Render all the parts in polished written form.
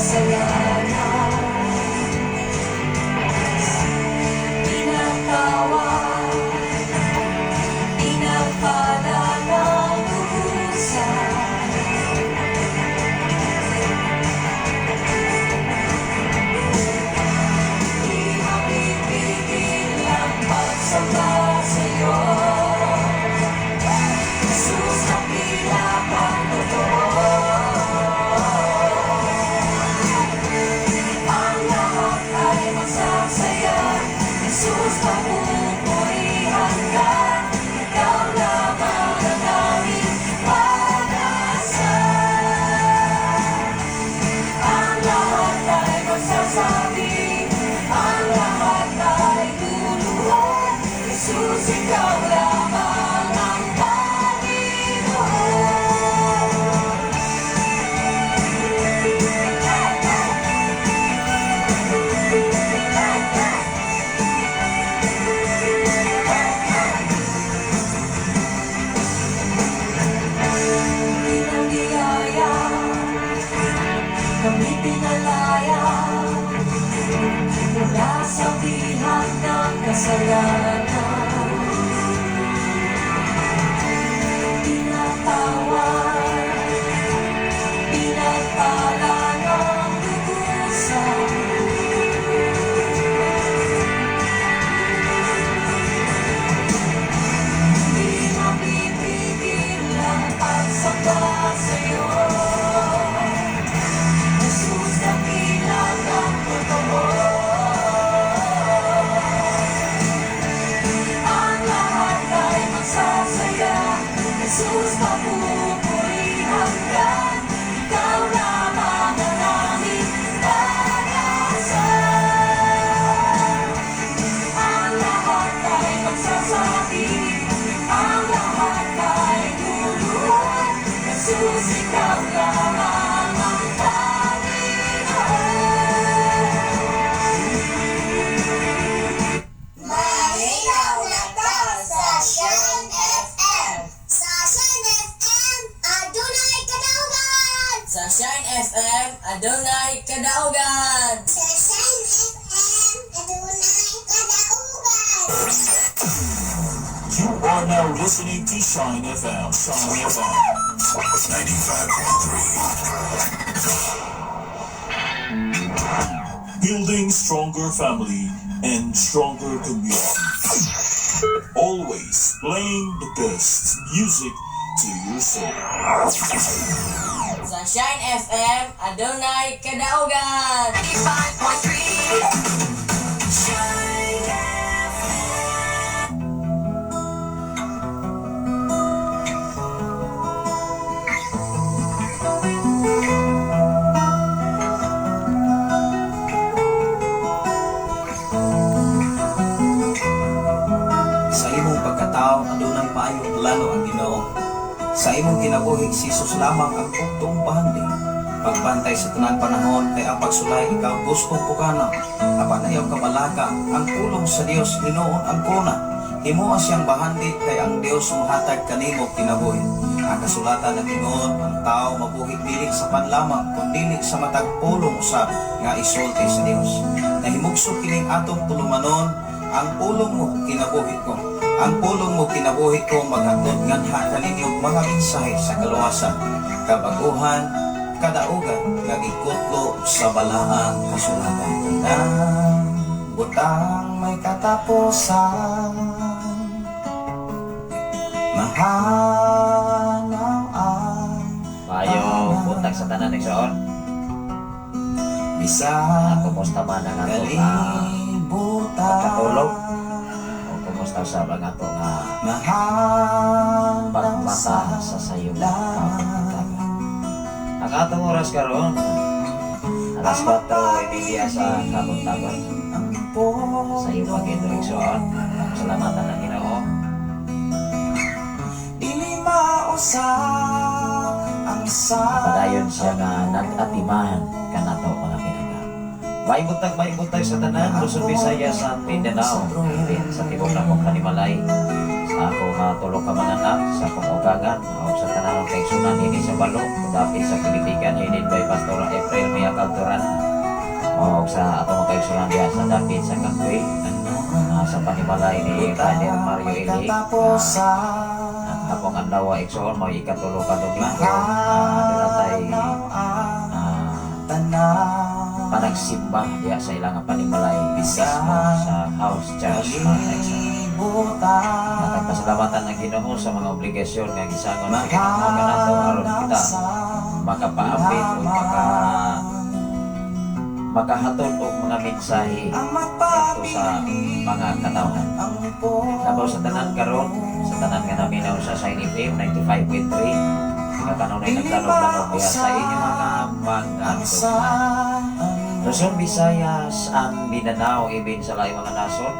Kasalanan. Pinatawad, pinagpala ng lubusan. Di mapipigil ang pagsamba sa'yo. Jesus, dakila kang totoo. Ang lahat ay magsasaya. Jesus, papupurihan ka. Ikaw lamang ang aming pag-asa. Ang lahat ay magsasabi, ang lahat ay luluhod. Jesus, ikaw lamang ang Panginoon. Bilang biyaya, kami pinalaya mula sa bihag ng kasalanan. Pinatawad, pinagpala ng lubusan. Di mapipigil ang pagsamba sa'yo. Jesus, dakila kang totoo. Ang lahat ay magsasaya. Jesus, papupurihan ka. Ikaw lamang ang aming pag-asa. Ang lahat ay magsasabi, ang lahat ay luluhod. Jesus, ikaw lamang ang Panginoon. Malinaw na ta sa Shine FM. Sa Shine FM, adunay kadaugan. Sa Shine FM, adunay kadaugan. Sa Shine FM, adunay kadaugan. You are now listening to Shine FM. Shine FM. 95.3. Building stronger family and stronger community. Always playing the best music to your soul. Sa Shine FM, adunay kadaugan. 95.3 Shine FM. Sa imong pagkatao, adunay maayong plano ang Ginoo. Sa imong kinabuhi, si Jesus lamang ang bugtong bahandi. Pagbantay sa tanan panahon kay ang pagsulay ikaw gustong pugana. Apan ayaw kabalaka, ang pulong sa Dios hinuon ang kuna. Himoa siyang bahandi kay ang Dios muhatag kanimo kinabuhi. Ang kasulatan ng ingon, ang tao mabuhi dili sa pan lamang kun dili sa matag pulong usab nga isulti sa Dios. Nahimugso kining atong tulumanon, ang pulong mo kinabuhi ko. Ang pulong mo kinabuhi ko maghatod nganha kaninyo mga mensahe sa kaluwasan, kabaguhan, kadaugan nga gikutlo sa balaang kasulatan. Tanang butang may katapusan, mahanaw ang Maayong buntag sa tanan, igsoon. bisan Kumusta man ang ato nga kalibutan. pagkatulog? O kumusta sa mga ato nga Mahanaw pagmata sa sayong kabuntagan? Ang atong oras karon, alas 4:30 sa kabuntagon. Ang Sa iyong pag-ito, igsoon. Salamatan ang Ginoo. Dili mausab ang sa Padayon siya nga nag-atiman kanato, mga pinangga. Maayong buntag sa tanan, Luzon, Visayas at Mindanao. Sa tibuok namong kanimalay, sa ako nga tulo ka mga anak, sa akong ugangan, o sa tanan kaigsunan ini sa Balo, dapit sa Pilipikan, headed by Pastor April Mia Calturan. O sa atong mga kaigsunan diha sa dapit sa Kangkwi, sa panimalay ni Brother Mario Eli. Ang hapong adlaw, igsoon, may 3 ka Domingo, doon tay panagsimba diha sa ilang panimalay mismo sa house church, mga kaigsunan. Nagpasalamatan ang Ginoo sa mga obligasyon nga gisangon sa Ginoo kanato aron kita makapaapit o makahatod og mga mensahe ngadto sa mga katawhan. Labaw sa tanan karon, sa tanan nga naminaw sa Shine FM 95.3 nga kanunay naglanog-lanog diha sa inyong mga tugman. Luzon, Visayas, and Mindanao, ibin sa laing mga nasod,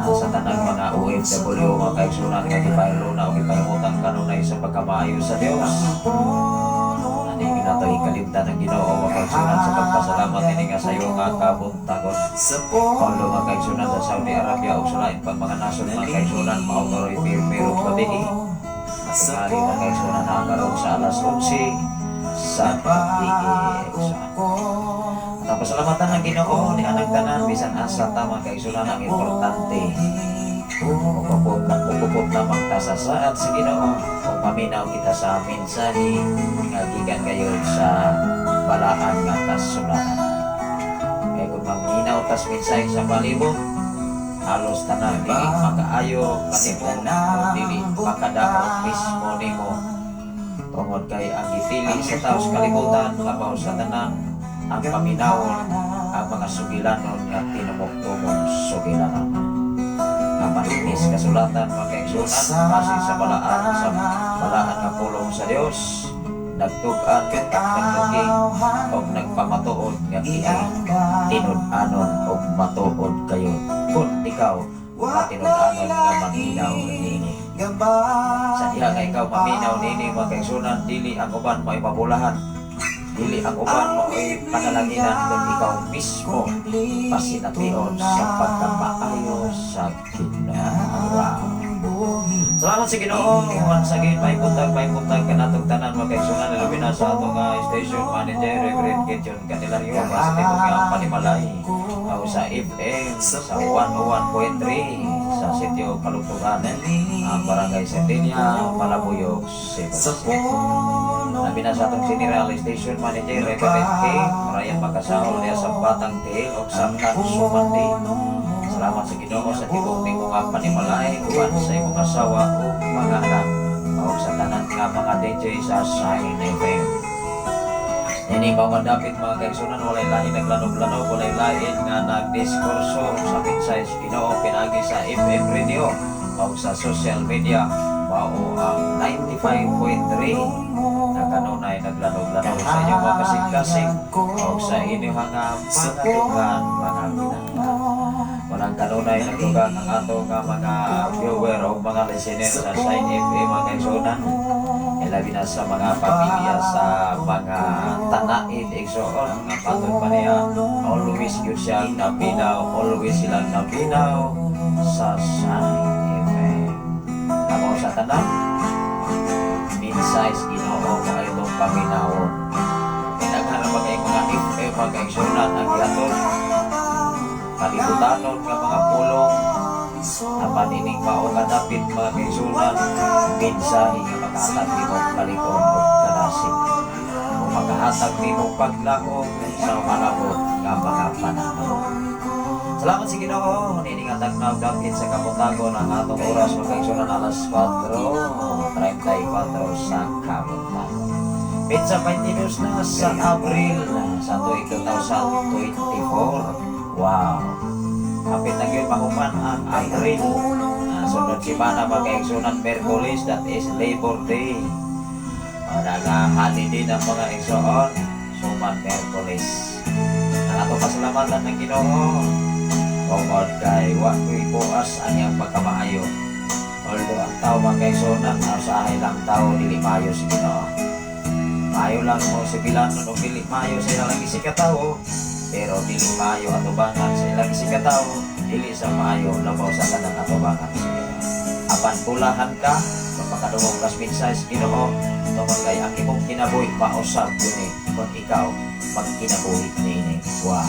sa tanang mga OFW, mga kaigsunan nga gipahilo na o gipahimutang kanunay sa pagkamaayo sa Dios. Ani ginato ikalimtan ng Ginoo, mga kaigsunan, sa pagpasalamat ini nga sayo nga kabuntagon. Paulo, mga kaigsunan sa Saudi Arabia ug sa lain pang mga nasod, mga kaigsunan, mao karoy pero gabi. Tingali, mga kaigsunan, na karon sa alas 11 sa gabi, igsoon. At ang pasalamatan ng Ginoo ni anang tanan bisan asa ta, mga kaigsunan, ang importante ukupot lamang ta sa saad sa Ginoo ug paminaw kita sa mensahe nga gikan kayo sa balaan nga kasulatan. Kaya kung maminaw tas mensahe sa palibot, halos tanan dili makaayo kanimo o dili makadaot mismo nimo tungod kay ang gipili sa tao sa kalibutan labaw sa tanan ang paminawon ang mga sugilanon nga tinumok-tumong sugilanon. Apan inis kasulatan, mga kaigsunan, base sa balaan nga pulong sa Dios, nagtug-an, naglugi og nagpamatuod nga kini tinud-anon og matuod kayo kung ikaw matinud-anon nga maminaw niini. Sa diha nga ikaw maminaw niini, mga kaigsunan, dili ang uban mao'y mabulahan, dili ang uban mao'y panalanginan, kung ikaw mismo pasination sa pagkamaayo sa Ginoo. Wow. Salamat sa Ginoo. Once again, may buntag kanatong tanan, mga kaigsunan, labi na sa atong station manager, Reverend Gideon Candelario, sa tibok nga panimalay o sa FM sa 101.3 sa sitio Kalugtugan, ang Barangay Sardenia, Malabuyok, Cebu City. Labi na sa atong general station manager, Reverend King Ryan Makasahol diya sa Batang Tiil o sa Sumandi. Salamat sa Ginoo sa tibok nimo nga panimalay uban sa imong asawa ug mga anak o sa tanan nga mga DJ sa Shine FM. Ini mao dapit, mga kaigsunan, walay lain naglanog-lanog, walay lain nga nagdiskurso sa mensahe sa Ginoo pinagi sa FM radio o sa social media mao ang 95.3 na kanunay naglanog-lanog sa inyong mga kasing-kasing o sa inyong mga dughan, mga pinangga. Walang kanunay nagdugang ang ato nga mga viewer o mga listener sa Shine FM, mga kaigsunan. Ilabi na sa mga pamilya sa mga tanaid, igsoon, nga patod pa niya always yun siyang naminaw, always silang naminaw sa Shine FM. Labaw sa tanan, mensahe sa Ginoo mo ay itong paminawon. Kinaghan ba kay mga FM, mga kaigsunan, ang gihatod kalibutanon nga mga pulong, apan ining mao nga dapit, mga kaigsunan, mensahe nga makahatag nimo kalig-on ug kadasig o makahatag nimo paglaom sa malabot nga mga panahon. Salamat sa Ginoo. Nining tagnaw dapit sa kabuntagon, ang atong oras, mga kaigsunan, alas 4:34 sa kabuntagon. Petsa 22 na sa Abril sa tuig 2024. Wow. Kapit na gyud mahuman ang April. Sunod semana, mga kaigsunan, Merkulis, that is Labor Day. Naga-holiday ng mga igsoon, suman Merkulis. Ang atong pasalamatan ng Ginoo tungod kay wa ko'y buas ang iyang pagkamaayo. Although ang tao, mga kaigsunan, usahay lang tao dili maayo sa Ginoo. Maayo lang mo si Bilanon o dili maayo sa ilang isikatawo, pero dili maayo atubangan sa ilang isikatawo, dili sa maayo labaw sa kanang atubangan sa Ginoo. Apan Apan bulahan ka, mapakadungog kas mensahe sa Ginoo, tungod kay ang imong kinabuhi mausab yun eh, kung ikaw magkinabuhi niini. Wow.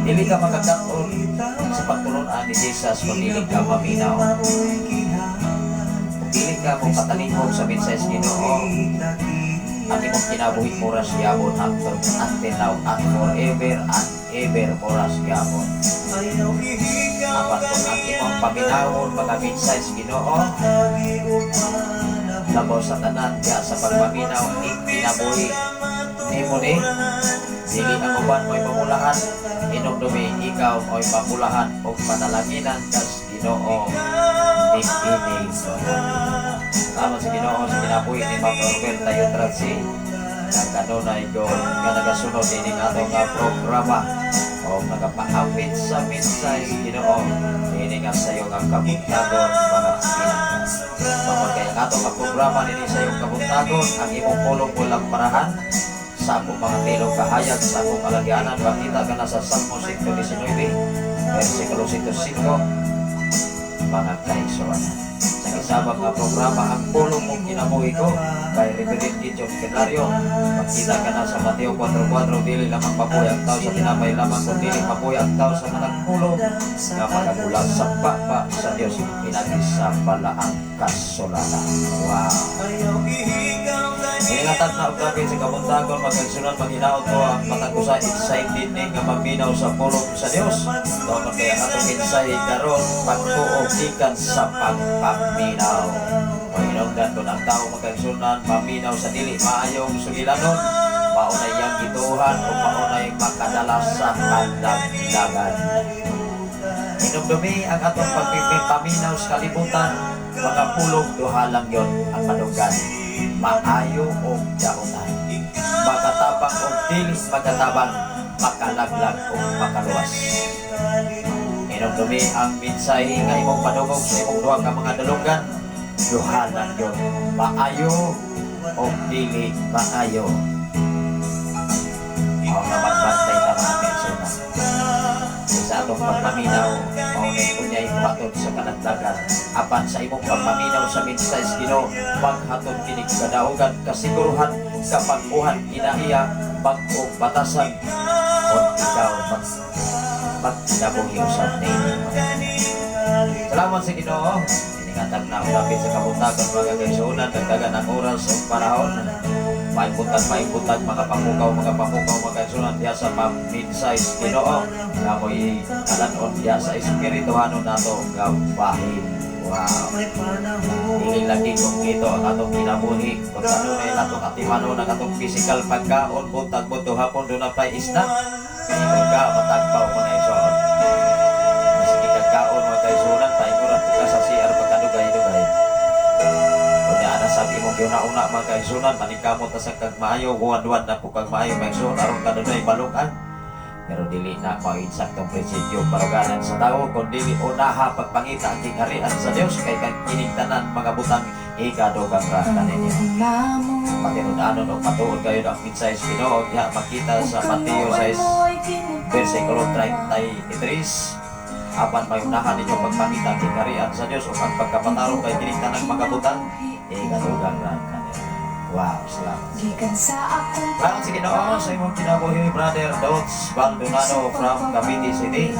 Dili ka makakaon sa pagtulunan ni Jesus kung dili ka maminaw. Kung dili ka mo patalingkog sa mensahe sa Ginoo, ang imong kinabuhi moras gyapon hangtod until now and forever and ever moras gyapon. Apan kung ang imong paminawon mga mensahe sa Ginoo, labaw sa tanan diya sa pagpaminaw ing kinabuhi nimo ni, dili ang uban mo'y pamulahan, hinumdumi ikaw mo'y pamulahan og panalanginan kas Ginoo niini. Salamat sa Ginoo sa kinabuhi ni Ma'am Roberta Yutratsi nga kanunay ko nga nagasunod ining atong nga programa o nagapaapit sa mensahe sa Ginoo niini nga sayo nga kabuntagon, mga pinangga. Tungod kay ang atong nga programa nini sayong kabuntagon, ang imong pulong walang parahan sa akong mga tilog kahayag sa akong kalagyanan, makita ka na sa Salmo 119 versikulo 105, mga kaigsuonan. Sa isabang nga programa, ang pulong mong kinabuhi ko kay Reverend Gideon Canario, makita ka na sa Mateo 4.4, dili lamang mabuhi ang tao sa tinapay lamang, kundi mabuhi ang tao sa mga pulong nga magagula sa baba sa Dios pinagi sa balaang kasulatan. Wow. Ingatan na og dapit sa kabuntagon, magkaigsuonan, maghinaot ko ang matag usa excited ni nga maminaw sa pulong sa Dios. Tungod kay ang atong mensahe karon, pagtuo gikan sa pagpaminaw. Panginongdan kung ang tao, magkaigsuonan, maminaw sa dili maayong sugilanon, maunay iyang gituhan o maunay makadala sa kalaglagan. Hinumdumi ang atong pagpaminaw sa kalibutan, mga pulong duha lang yon ang madunggan: maayo o dautan, makatabang o dili makatabang, makalaglag o makaluwas. Hinumdumi ang mensahe nga imong padungog sa imong duha ka mga dalunggan, duha lang yon: maayo o dili maayo. Mao nga magbantay ta, mga kaigsuonan. Sa atong pagpaminaw, maunay unyay patod sa kalaglagan. Apan sa imong pagpaminaw sa mensahe sa Ginoo, maghatod kinig kadaugan, kasiguruhan, kapag-uhan, kinaiya, bag-ong batasan, kung ikaw magkinabuhi usab niini. Salamat sa Ginoo. Iningatag na ang dapit sa kabuntagon, mga kaigsuonan, dagdagan ang oras o panahon. Maimbuntag, maimbuntag, mga pamukaw, mga pamukaw, mga kaigsuonan, diya sa paminsay sa Ginoo. Nga mo'y alanon diya sa espirituhanon nato nga bahin. Wow. Dili lagi kung ang atong kinabuhi. Kung kanunay natong atimanon ang atong physical pagkaon, buntag, budto, hapon, doon na pa'y isda. Ingon ka, matagpaw, mga igsoon. Maski kagkaon, mga kaigsuonan, painguran ka sa CR pagkadugay-dugay. Kunya ana sa imong giuna-una, mga kaigsuonan, maningkamot na sa kag maayo, buwan-buwan na po kag maayo, mga igsoon, aron kanunay balukan. Pero dili na mao insaktong prinsipyo baruganan sa tao, kun dili unaha pagpangita ang gingharian sa Dios, kay kang kining tanan mga butang ikadugang ra kaninyo. Patinud-anon o matuod kayo ang mensahe sa Ginoo diha makita sa Mateo 6 versikulo 33: apan may unahan ninyo pagpangita ang gingharian sa Dios ug ang pagkapatarong, kay kining tanang mga butang ikadugang ra kaninyo. Wow, salamat. Gikan sa akong Salamat sa Ginoo sa imong kinabuhi, Brother Dots Baldonado from Cavite City.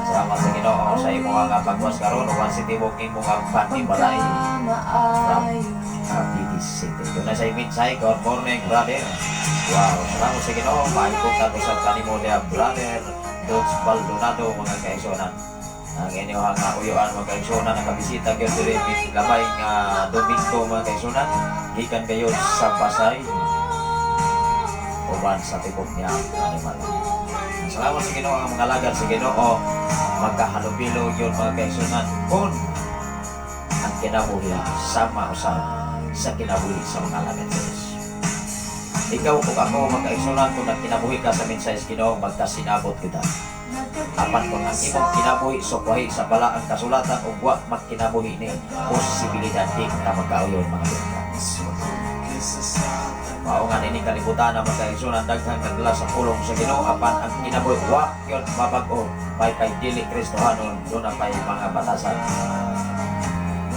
Salamat sa Ginoo sa imong nga pagwas karon ug sa tibok imong nga panibalay from Cavite City. Doon na sa mensahe, good morning, brother. Wow, salamat sa Ginoo. Maayong usab kanimo diha, Brother Dots Baldonado, mga kaigsuonan. Ang inyo nga uyuan, mga kaigsuonan, nakabisita gyud diri labay nga Domingo, mga kaigsuonan. Gikan kayo sa Pasay uban sa tibok niya animal. Salamat sa Ginoo, ang mga lagad sa Ginoo magkahalubilo yun, mga kaigsuonan, kung ang kinabuhi sama usab sa kinabuhi sa mga alagad sa Diyos. Ikaw ug ako, mga kaigsuonan, kung nagkinabuhi ka sa mensahe sa Ginoo, magkasinabot kita. Apan kung ang imong kinabuhi sukwahi sa balaang kasulatan ug wa magkinabuhi ni, posibilidad di ka magkauyon, mga biyangka. Mao nga nining kalibutan ang mga kaigsuonan, daghang nagdala sa pulong sa Ginoo, apan ang kinabuhi wa gyud mabag-o, may pay dili Kristohanon, doon na pay mga batasan.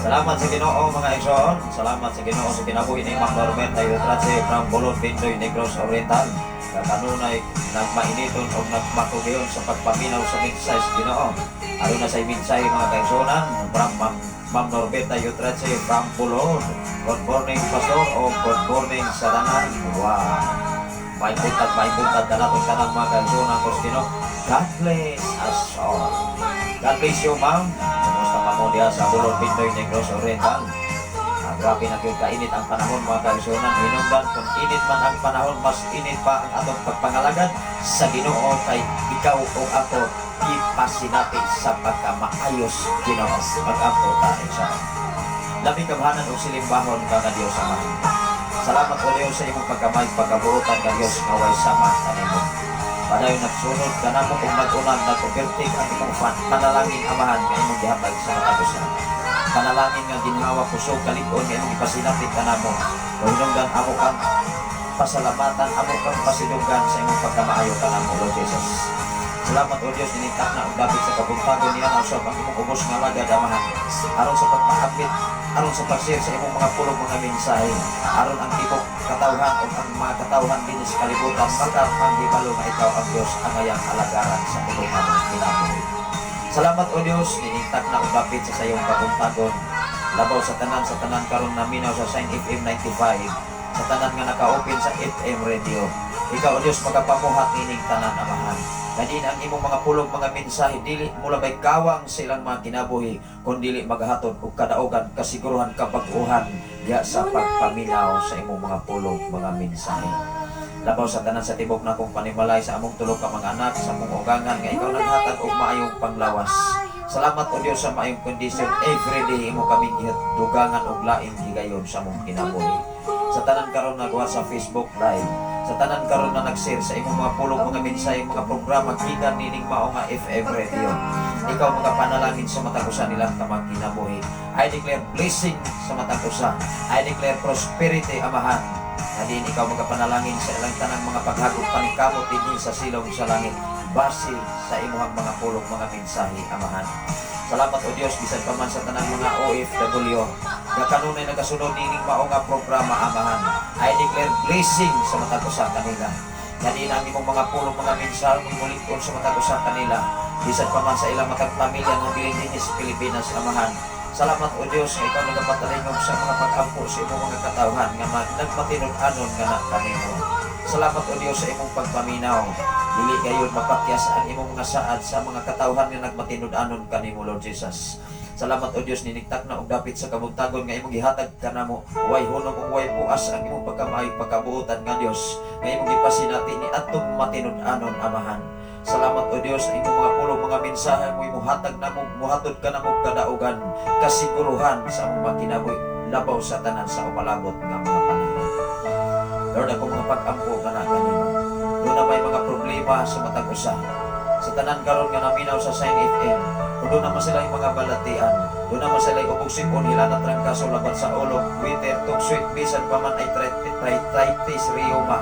Salamat sa Ginoo, mga igsoon. Salamat sa Ginoo sa kinabuhi ni Ma'am Norberta Yutrache from Bolon, Bindoy, Negros Oriental. Kanunay nagmainiton o nagmakugiyon sa pagpaminaw sa mensahe sa Ginoo. Aduna say mensahe, mga kaigsuonan, from Ma'am Norberta Yutrache from Bolon. "Good morning, Pastor, o good morning sa tanan." Wow. May buntag, may buntag na natin tanan, mga kaigsuonan ko sa Ginoo. God bless us all. God bless you, ma'am. Kumusta pa mo diha sa Bolon, Bindoy, Negros Oriental? Ah, grabe na gyud kainit ang panahon, mga kaigsuonan. Hinungdan kung init man ang panahon, mas init pa ang atong pagpangalagad sa Ginoo kay ikaw o ako gipasinati sa pagkamaayos Ginoo. Mag-ampo ta sa Labing gamhanan og silimbahon ka nga Dios Ama. Salamat, o Dios, sa imong pagkamay pagkabuotan nga Dios nga way sama kanimo. Padayon nagsunod ka namo ug nag-unang nag-overtake ang imong panalangin, Amahan, nga imong gihatag sa matag usa. Panalangin nga ginhawa, kusog, kalig-on nga imong ipasinati kanamo. O hinungdan amo kang pasalamatan, amo kang pasidunggan sa imong pagkamaayo kanamo, Lord Jesus. Salamat, O Dios, niningtak na og dapit sa kabuntagon niya na usab ang imong ubos nga alagad, Amahan. Aron sa pagpaapit, aron sa pag-share sa imong mga pulong, mga mensahe, aron ang tibok katawhan o ang mga katawhan dinhi sa kalibutan makapanghibalo nga ikaw ang Dios ang ayang alagaran sa tibok among kinabuhi. Salamat, O Dios, niningtak na og dapit sa sayong kabuntagon. Labaw sa tanan karon naminaw sa Shine FM 95, sa tanan nga naka-open sa FM radio. Ikaw, O Dios, magapamuhat nining tanan, Amahan. Kadin ang imong mga pulong, mga mensahe, dili mulabay kawang sa ilang mga kinabuhi, kun dili magahatod og kadaugan, kasiguruhan, kabag-uhan diha sa pagpaminaw sa imong mga pulong, mga mensahe. Labaw sa tanan sa tibok na kong panimalay, sa among tulo ka mga anak, sa among ugangan nga ikaw naghatag og maayong panglawas. Salamat, O Dios, sa maayong kondisyon every day imo kaming dugangan og laing higayon sa among kinabuhi. Sa tanan karon nagawa sa Facebook Live, sa tanan karon na nag-share sa imong mga pulong, mga mensahe, mga programa gikan nining mao nga FM radio. Ikaw mga panalangin sa matag usa nilang kamang kinabuhi. I declare blessing sa matag usa. I declare prosperity, Amahan. Hadin ikaw magapanalangin sa ilang tanang mga paghagop paningkamot dinhi sa silong sa langit base sa imuhang mga pulong, mga mensahe, Amahan. Salamat, O Dios, bisan pa man sa tanang mga OFW nga kanunay nagasunod nining mao nga programa, Amahan. I declare blessing sa matag usa kanila. Kadin ang imong mga pulong, mga mensahe mulikon sa matag usa kanila. Bisan pa man sa ilang matag pamilya nga bilin dinhi sa Pilipinas, Amahan. Salamat, O Dios, nga ikaw nagapatalingog sa mga pag-ampo sa imong mga katawhan nga nagmatinud-anon nga na kanimo. Salamat, O Dios, sa imong pagpaminaw. Dili gayon mapakyas ang imong mga saad sa mga katawhan nga nagmatinud-anon kanimo, Lord Jesus. Salamat, O Dios, ninigtak na og dapit sa kabuntagon nga imong gihatag kanamo. Way hunong ug way puas ang imong pagkamaayo pagkabuotan nga Dios nga imong gipasinati ni atong matinud-anon, Amahan. Salamat, O Dios, sa imong mga pulong, mga mensahe mo imong hatag namo, muhatod ka namo kadaugan, kasiguruhan sa among mga kinabuhi labaw sa tanan sa umalabot nga mga panahon. Lord, ako mga pag-ampo ka na kanimo. Duna may mga problema sa matag usa. Sa tanan karon nga naminaw sa Shine FM, kung duna man sila mga balatian, duna man sila ubog sipon, hilanat, trangkaso, labat sa ulo, winter, tugsweet, bisan pa man ay arthritis, rheuma,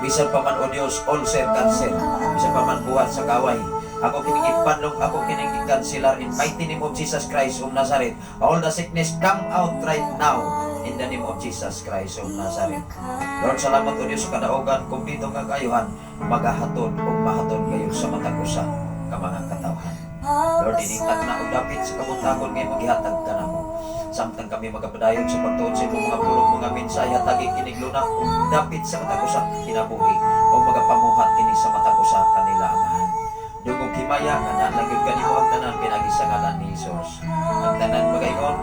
bisan pa man, O Dios, ulcer, cancer, bisan pa man buhat sa kaway. Ako kining ipanlong, ako kining ikanselar in mighty name of Jesus Christ of Nazareth. All the sickness come out right now in the name of Jesus Christ of Nazareth. Lord, salamat, O Dios, sa kadaugan, kumpleto nga kayuhan, magahatod o mahatod kayo sa matag usa ka mga katawhan. Lord, iningtag na og dapit sa kabuntagon nga imong gihatag kanamo. Samtang kami magapadayon sa pagtuon sa imong mga pulong, mga mensahe, hatagi kinig lunak ug dapit sa matag usa kinabuhi o magapamuhat kini sa matag usa kanila, Amahan. Dungog himaya nga lang gyud kanimo ang tanan pinagi sa ngalan ni Jesus. Ang tanan magaingon,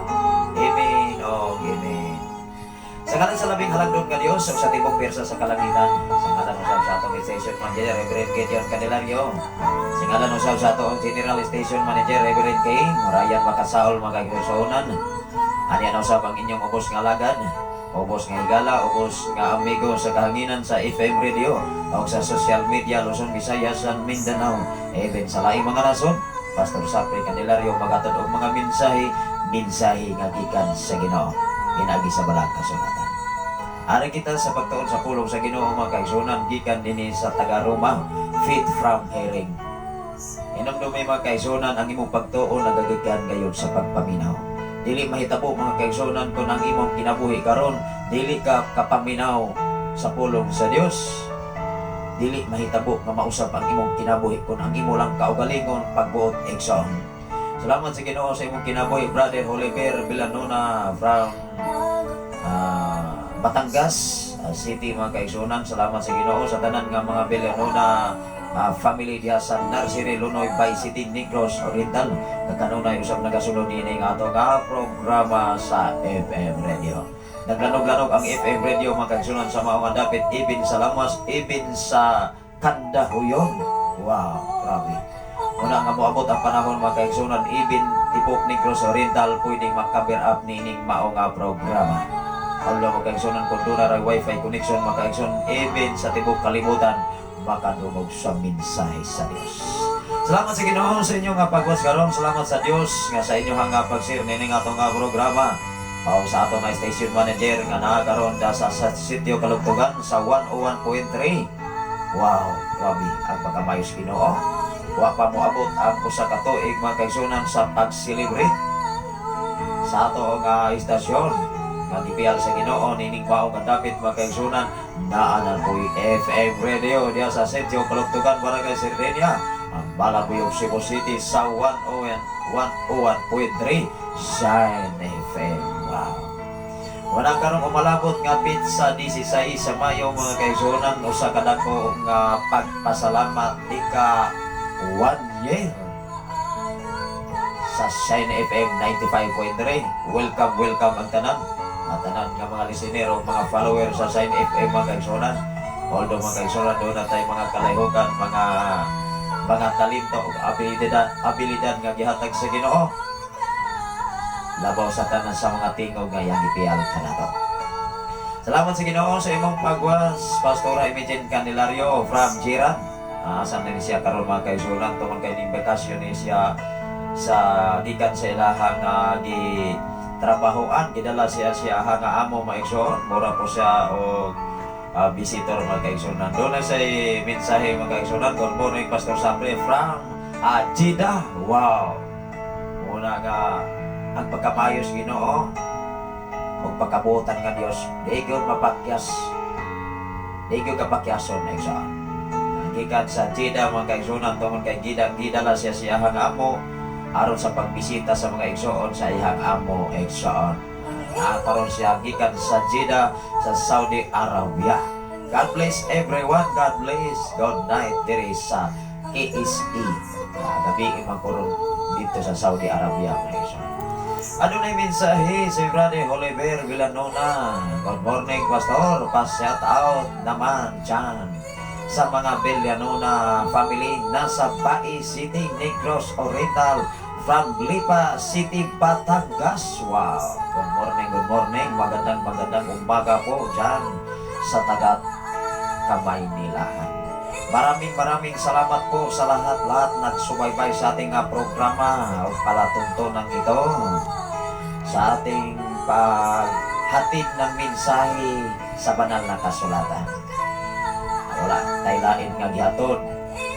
"Amen o Amen." Sa ngalan sa labing halangdon nga Dios ug sa tibok pwersa sa kalangitan, sa ngalan usab sa atong station manager Reverend Gideon Candelario, sa ngalan usab sa atong General Station Manager Reverend K. Ryan Makasaol, mga kaigsuonan. Ani usab ang inyong ubos nga alagad, ubos nga higala, ubos nga amigo sa kahanginan sa FM radio o sa social media, Luzon, Visayas, and Mindanao. Even sa laing mga nasod, Pastor Sapri Candelario magatod og mga mensahe, mensahe nga gikan sa Ginoo inagi sa Balaang Kasulatan. Ari kita sa pagtuon sa pulong sa Ginoo, mga kaigsuonan, gikan dinhi sa taga Roma, faith from hearing. Hinumdumi, mga kaigsuonan, ang imong pagtuo nagagikan gayon sa pagpaminaw. Dili mahitabo, mga kaigsuonan, kung ang imong kinabuhi karon dili ka kapaminaw sa pulong sa Dios. Dili mahitabo nga mausab ang imong kinabuhi kung ang imo lang kaugalingon pagbuot, igsoon. Salamat sa Ginoo sa imong kinabuhi, Brother Oliver Villanona from Batangas City, mga kaigsuonan. Salamat sa Ginoo sa tanan nga mga Villanona family diha sa Nursery, Lunoy, Bay City, Negros Oriental. Kakanunay usab nagasunod niini nga ato nga programa sa FM Radio. Naglanog-lanog ang FM Radio, mga kaigsuonan, sa mao nga dapit, even sa Lamas, even sa Kandahuyon. Wow, grabe. Una nga moabot ang panahon, mga kaigsuonan, even tibok Negros Oriental pwedeng makaber up niining mao nga programa. Although, mga kaigsuonan, kung duna ray wifi connection, mga kaigsuonan, even sa tibok kalibutan makadungog sa mensahe sa Dios. Salamat sa Ginoo sa inyong nga pag-watch karon. Salamat sa Dios nga sa inyong nga pag-share nining atong nga programa. Pao sa ato nga station manager nga naa karon da sa Sitio Kalugtugan sa 101.3. Wow, grabe ang pagkamayos Ginoo. Wa pa moabot ang usa ka tuig, mga kaigsuonan, sa pag-celebrate sa ato nga istasyon nga gipiyal sa Ginoo nining mao nga dapit, mga kaigsuonan, naa na po'y FM Radio diha sa Sitio Kalugtugan, Barangay Sardenia, ang Balabuyok, Cebu City sa 101 101.3 Shine FM. Wow. Wala karong umalabot nga petsa 16 sa Mayo, mga kaigsuonan, usa ka dako nga pagpasalamat, ika 1 year sa Shine FM 95.3. Welcome, welcome ang tanan. Ang tanan nga mga listenero, mga follower sa Shine FM, mga kaigsuonan. Although, mga kaigsuonan, duna tay mga kalahikan, mga talento ug abilidad nga gihatag sa Ginoo. Labaw sa tanan sa mga tingog nga iyang gipiyal kanato. Salamat sa Ginoo sa imong pag-watch, Pastora Imogene Candelario from Jiran. Asa na ni siya karon, mga kaigsuonan, tungod kay ning bakasyon ni siya sa gikan sa ilahang gi trabahoan, gidala siya siya nga amo, mga igsoon. Mura po siya og visitor, mga kaigsuonan. Duna say mensahe, mga kaigsuonan. "Good morning, Pastor Sabre from Jeddah." Wow, muna nga ang pagkamayos Ginoo ug pagkabuotan nga Dios di gyud mapakyas, di gyud kapakyason na igsoon. Gikan sa Jeddah, mga kaigsuonan, tungod kay gidala siya siya ang amo aron sa pagbisita sa mga igsoon sa iyang amo, igsoon. Karon siya gikan sa Jeddah sa Saudi Arabia. God bless everyone. God bless. Good night diri sa KSA. Gabi man karon dito sa Saudi Arabia, mga igsoon. Adunay mensahe si Brother Oliver Villanona. "Good morning, Pastor. Pa-shout out naman dyan sa mga Villanona family nasa Bai City, Negros Oriental, from Lipa City, Batangas." Wow. Good morning, good morning. Magandang magandang umaga po dyan sa tagat kamay nila. Maraming maraming salamat po sa lahat-lahat nagsubaybay sa ating programa o palatuntunan ito sa ating paghatid ng mensahe sa banal na kasulatan. Wala tay lain nga gihatod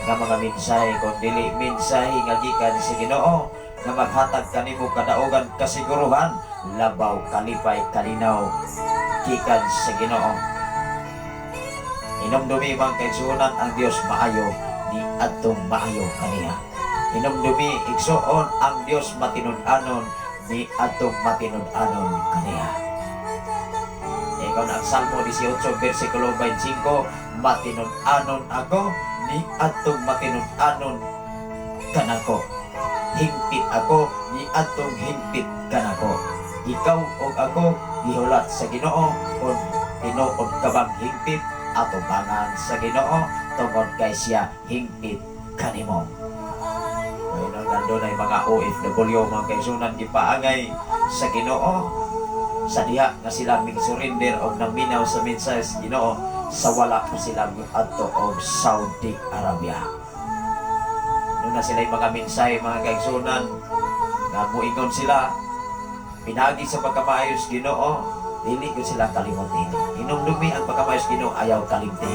nga mga mensahe kung dili mensahe nga gikan sa Ginoo nga maghatag kanimo kadaugan, kasiguruhan, labaw kalipay, kalinaw gikan sa Ginoo. Hinumdumi, mga kaigsuonan, ang Dios maayo ni adtong maayo kaniya. Hinumdumi, igsuon, ang Dios matinud-anon ni adtong matinud-anon kaniya. Ikaw na ang Salmo 18 versikulo 25, "Matinud-anon ako ni adtong matinud-anon kanako. Hingpit ako ni adtong hingpit kanako." Ikaw ug ako gihulat sa Ginoo. Kung tinuod ka bang hingpit, atubangan sa Ginoo tungod kay siya hingpit kanimo. Ngayon nandun ay mga OFW, mga kaigsuonan, gipaangay sa Ginoo sa diha nga sila mig surrender og naminaw sa mensahe sa Ginoo sa wala pa sila adto og Saudi Arabia. Duna sila mga mensahe, mga kaigsuonan, nga muingon sila pinagi sa pagkamaayos Ginoo dili ko sila kalimutin. Hinumdumi ang pagkamaayos Ginoo, ayaw kalimti.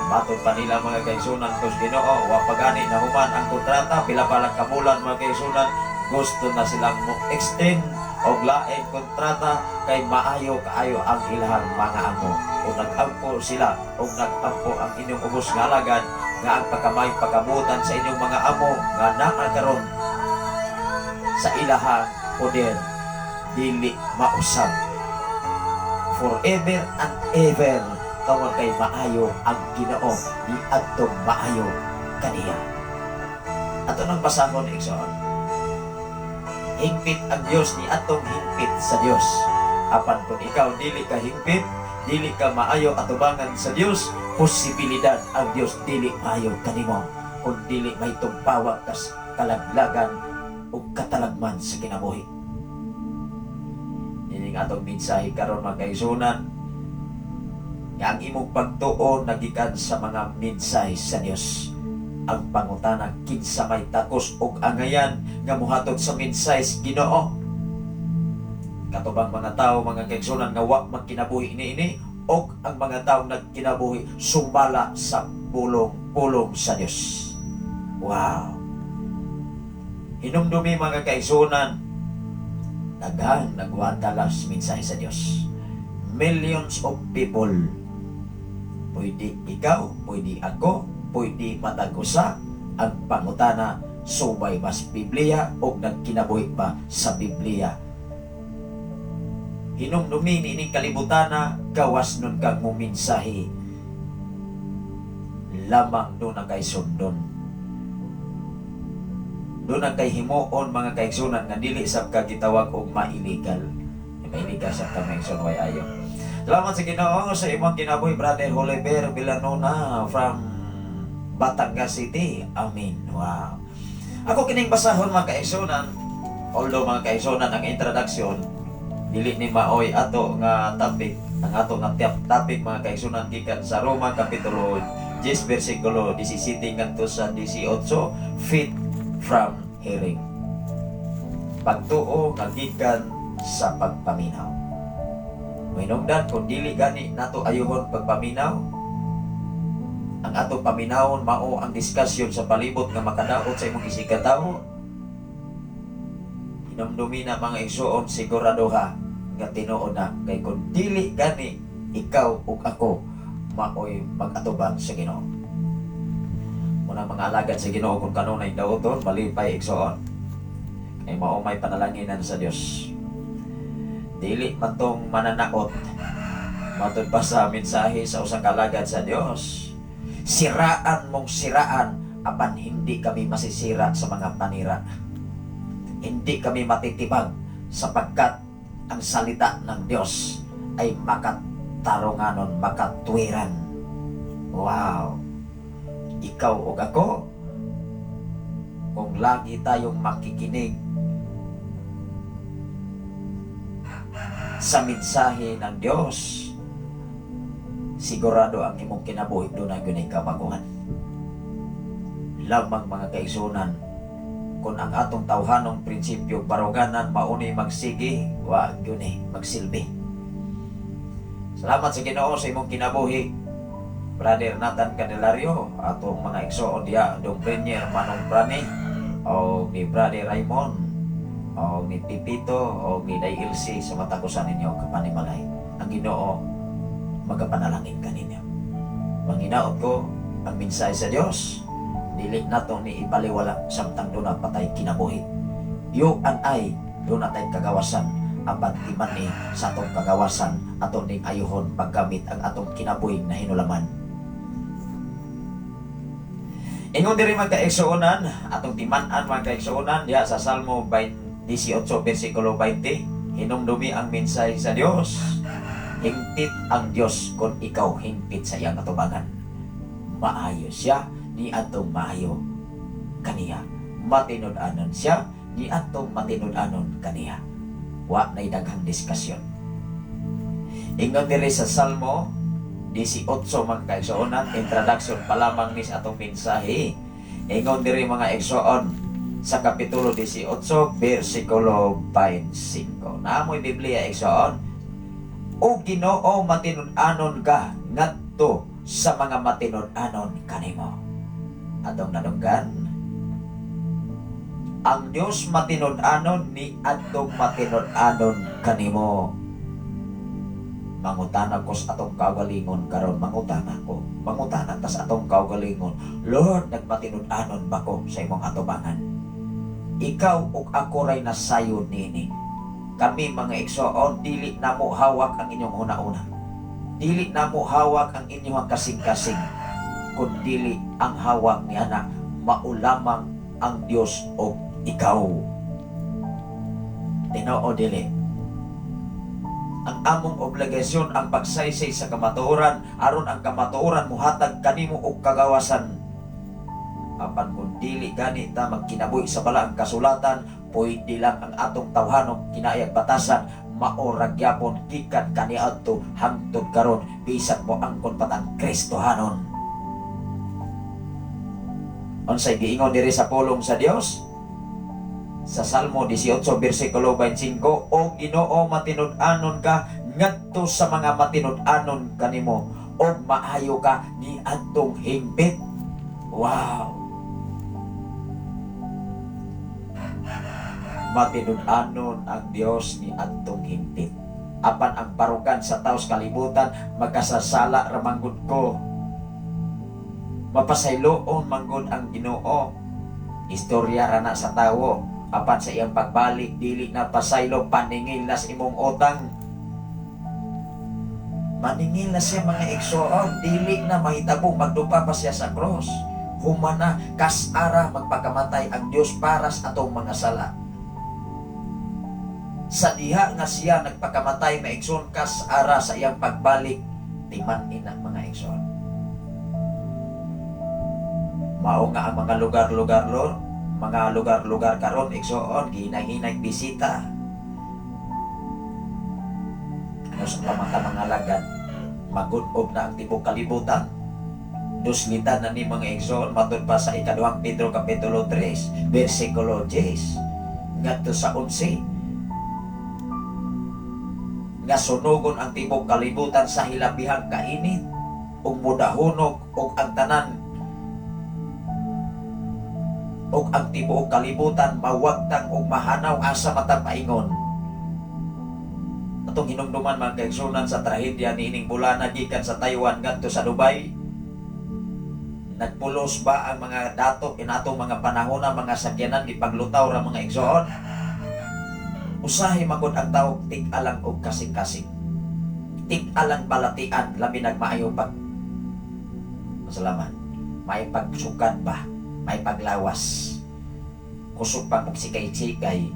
Matod pa nila, mga kaigsuonan, kus Ginoo, wa pa gani nahuman ang kontrata, pila pa lang kabulan, mga kaigsuonan, Gusto na silang mo extend og lain kontrata kay maayo kaayo ang ilahang mga amo. O nag-ampo sila o nag-ampo ang inyong ubos nga alagad nga ang pagkamay pagkabutan sa inyong mga amo nga naa karon sa ilahang poder dili mausab forever and ever tungod kay maayo ang Ginoo niadtong maayo kaniya. Ato nang basahon, igsoon. Hingpit ang Dios ni atong hingpit sa Dios. Apan kung ikaw dili ka hingpit, dili ka maayo atubangan sa Dios, posibilidad ang Dios dili maayo kanimo kung dili may tugpawag kas kalaglagan o katalagman sa kinabuhi. Ini nga atong mensahe karon, mga kaigsuonan, nga ang imong pagtuo nagikan sa mga mensahe sa Dios. Ang pangutana, kinsa may takos og angayan nga mohatod sa mensahe sa Ginoo? Katubang mga tao, mga kaigsuonan, nga wa magkinabuhi niini og ang mga tao nagkinabuhi sumala sa pulong-pulong sa Dios. Wow. Hinumdumi, mga kaigsuonan, daghang nagwadalas mensahe sa Dios. Millions of people. Pwede ikaw, pwede ako, pwede matag usa. Ang pangutana, subay ba sa Biblia o nagkinabuhi ba sa Biblia? Hinumdumi niining kalibutana, gawas nun kang muminsahe. Lamang doon ang kay sundon. Doon ang kay himuon, mga kaigsunan, nga dili sab ka gitawag og mailigal. Mailigal sab ka, mga igsoon, way ayo. Salamat sa Ginoo sa imong kinabuhi, Brother Oliver Villanona from Batangas City. Amen. Wow. Ako kining basahon, mga kaigsunan. Although, mga kaigsunan, ang introduction dili ni maoy ato nga topic. Ang ato nga topic, mga kaigsunan, gikan sa Roma kapitulo 10 versikulo 17 ngadto sa 18, faith from hearing. Pagtuo nga gikan sa pagpaminaw. Mahinungdan kung dili gani nato ayuhon pagpaminaw, ang ato paminawon mao ang diskusyon sa palibot nga makadaot sa imong isigkatawo. Hinumdumi na, mga igsuon, siguraduha nga tinuod na kay kung dili gani ikaw ug ako maoy mag-atubang sa Ginoo. Muna mga alagad sa Ginoo, kung kanunay daoton, malipay, igsuon. Kay mao may panalanginan sa Dios. Dili man tong mananaot matud pa sa mensahe sa usa ka alagad sa Dios. Siraan mong siraan, apan hindi kami masisira sa mga panira. Hindi kami matitibag sapagkat ang salita ng Diyos ay makatarunganon, makatwiran. Wow! Ikaw ug ako, kung lagi tayong makikinig sa mensahe ng Diyos, sigurado ang imong kinabuhi doon ang yun ay kabaguhan. Lamang, mga kaigsunan, kung ang atong tawhanong prinsipyo baruganan mauni magsigi, wa yun eh, magsilbi. Salamat sa Ginoo sa imong kinabuhi, Brother Nathan Candelario, atong mga igsoon diya, Dong Premier Manong Prani, o ni Brother Raymond, o ni Pipito, o ni Day Ilse, sa matagusan ninyo kapanimalay. Ang Ginoo magapanalangin kaninyo. Manginaot ko ang mensahe sa Dios, dili nato ni ibaliwala samtang duna pa tay kinabuhi. You and I, duna tay kagawasan, apan timan ni sa atong kagawasan, aton ning ayuhon paggamit ang atong kinabuhi na hinulaman. Ingon diri, mga kaigsuonan, atong timan-an, mga kaigsuonan, diha sa Salmo 18 versikulo 20, hinumdumi ang mensahe sa Dios. Hingpit ang Dios kung ikaw hingpit sa iyang atubangan. Maayo siya ni atong maayo kaniya. Matinud-anon siya ni atong matinud-anon kaniya. Wa na'y daghang diskusyon. Ingon diri sa Salmo 18, mga kaigsuonan, introduction pa lamang ni sa atong mensahe. Ingon diri, mga igsoon, sa kapitulo 18 versikulo 25. Naamoy Biblia, igsoon. O Ginoo, matinud-anon ka ngadto sa mga matinud-anon kanimo. Atong nadunggan, Ang Dios matinud-anon ni adtong matinud-anon kanimo. Mangutana ko sa atong kaugalingon karon, mangutana ko. Mangutana ta sa atong kaugalingon. Lord, nagmatinud-anon ba ko sa imong atubangan? Ikaw ug ako ray nasayod niini. Kami, mga igsoon, dili namo hawak ang inyong huna-huna. Dili namo hawak ang inyong kasing-kasing. Kun dili ang hawak ni ana, mao lamang ang Dios og ikaw. Tinoo dili? Ang among obligasyon ang pagsaysay sa kamatuoran aron ang kamatuoran muhatag kanimo og kagawasan. Apan kung dili gani ta magkinabuhi sa balaang kasulatan, pwede lang ang atong tawhanong kinayag batasan, mao ra gyapon gikan kaniadto hangtod karon, bisan mo angkon patang Kristohanon. Unsay giingon diri sa pulong sa Dios? Sa Salmo 18 bersikulo 25, "O Ginoo, matinud-anon ka ngadto sa mga matinud-anon kanimo ug maayo ka niadtong hingpit." Wow. Matinud-anon ang Dios ni adtong hingpit. Apan ang barugan sa taos kalibutan, magkasasala ra manggod ko. Mapasayloon manggod ang Ginoo. Istorya ra na sa tawo. Apan sa iyang pagbalik, dili na pasaylo, paningil na sa imong utang. Maningil na siya, mga igsoon, dili na mahitabo magdupa pa siya sa cross. Humana, kasara magpakamatay ang Dios para sa atong mga sala. Sa diha nga siya nagpakamatay, maigsoon, kasara sa iyang pagbalik, timan ina, mga igsoon. Mao nga ang mga lugar-lugar, Lord, mga lugar-lugar karon, igsoon, gihinay-hinay bisita. Ano sa pamata, mga lagad, magunob na ang tibok kalibutan. Duslitan na ni, mga igsoon, matud pa sa ikaduhang Pedro kapitulo 3 bersikulo 10 ngadto sa 11 nga sunugon ang tibok kalibutan sa hilabihang kainit ug mudahunok og ang tanan ug ang tibuok kalibutan mawagtang ug mahanaw asa matapaingon. Atong hinumduman, mga kaigsunan, sa trahedya niining bulana gikan sa Taiwan ngadto sa Dubai. Nagpulos ba ang mga dato inatong mga panahon na mga sakyanan gipaglutaw ra, mga igsoon? Usahay magod ang tao tig-alang og kasing-kasing. Tig-alang balatian, labi nagmaayo pag masalaman. May pagsukan ba? May paglawas. Kusog pang magsikay-sikay.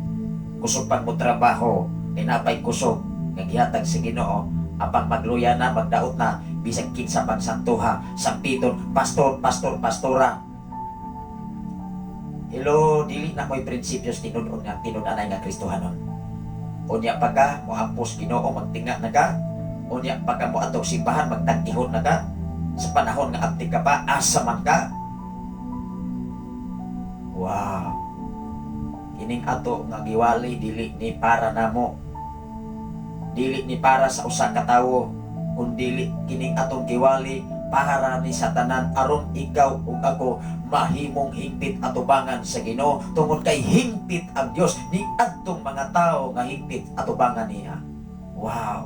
Kusog pang mo trabaho. Kinapay kusog nga gihatag sa Ginoo. Apang magluya na, magdaot na, bisag kinsa pang santuha, sampiton, pastor, pastor, pastora. Hello, dili na mo'y prinsipyos tinud-on nga tinud-anay nga Kristohanon. Unya pa ka, moampos Ginoo, magtinga na ka. Unya pa ka, moadtong simbahan, magtangkihon na ka. Sa panahon nga abtik ka pa, asa man ka. Wow. Kining ato nga giwali dili ni para namo. Dili ni para sa usa ka tawo, kun dili kining atong giwali para ni sa tanan aron ikaw ug ako mahimong hingpit atubangan sa Ginoo tungod kay hingpit ang Dios ni adtong mga tawo nga hingpit atubangan niya. Wow.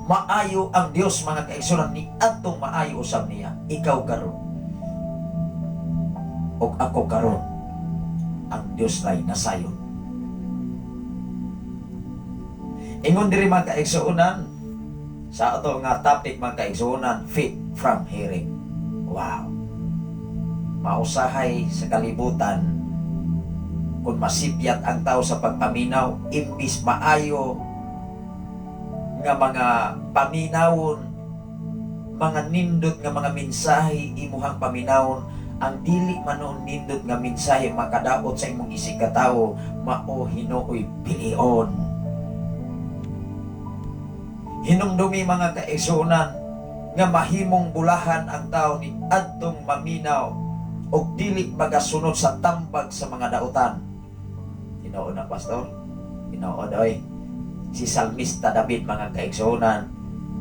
Maayo ang Dios, mga kaigsunan, ni adtong maayo usab niya. Ikaw karon ug ako karon, ang Dios ay nasayon. Ingon diri, mga kaigsuonan, sa ato nga topic, mga kaigsuonan, faith from hearing. Wow. Mausahay sa kalibutan kung masipyat ang tao sa pagpaminaw, imbis maayo nga mga paminawon, mga nindot nga mga mensahe imuhang paminawon, ang dili man noon nindot nga mensahe makadaot sa imong isig katawo, mao hinuoy pilion. Hinumdumi, mga kaigsuonan, nga mahimong bulahan ang tao ni adtong maminaw og dili magasunod sa tambag sa mga dautan. Tinuod na, pastor? Tinuod oy. Si Salmista David, mga kaigsuonan,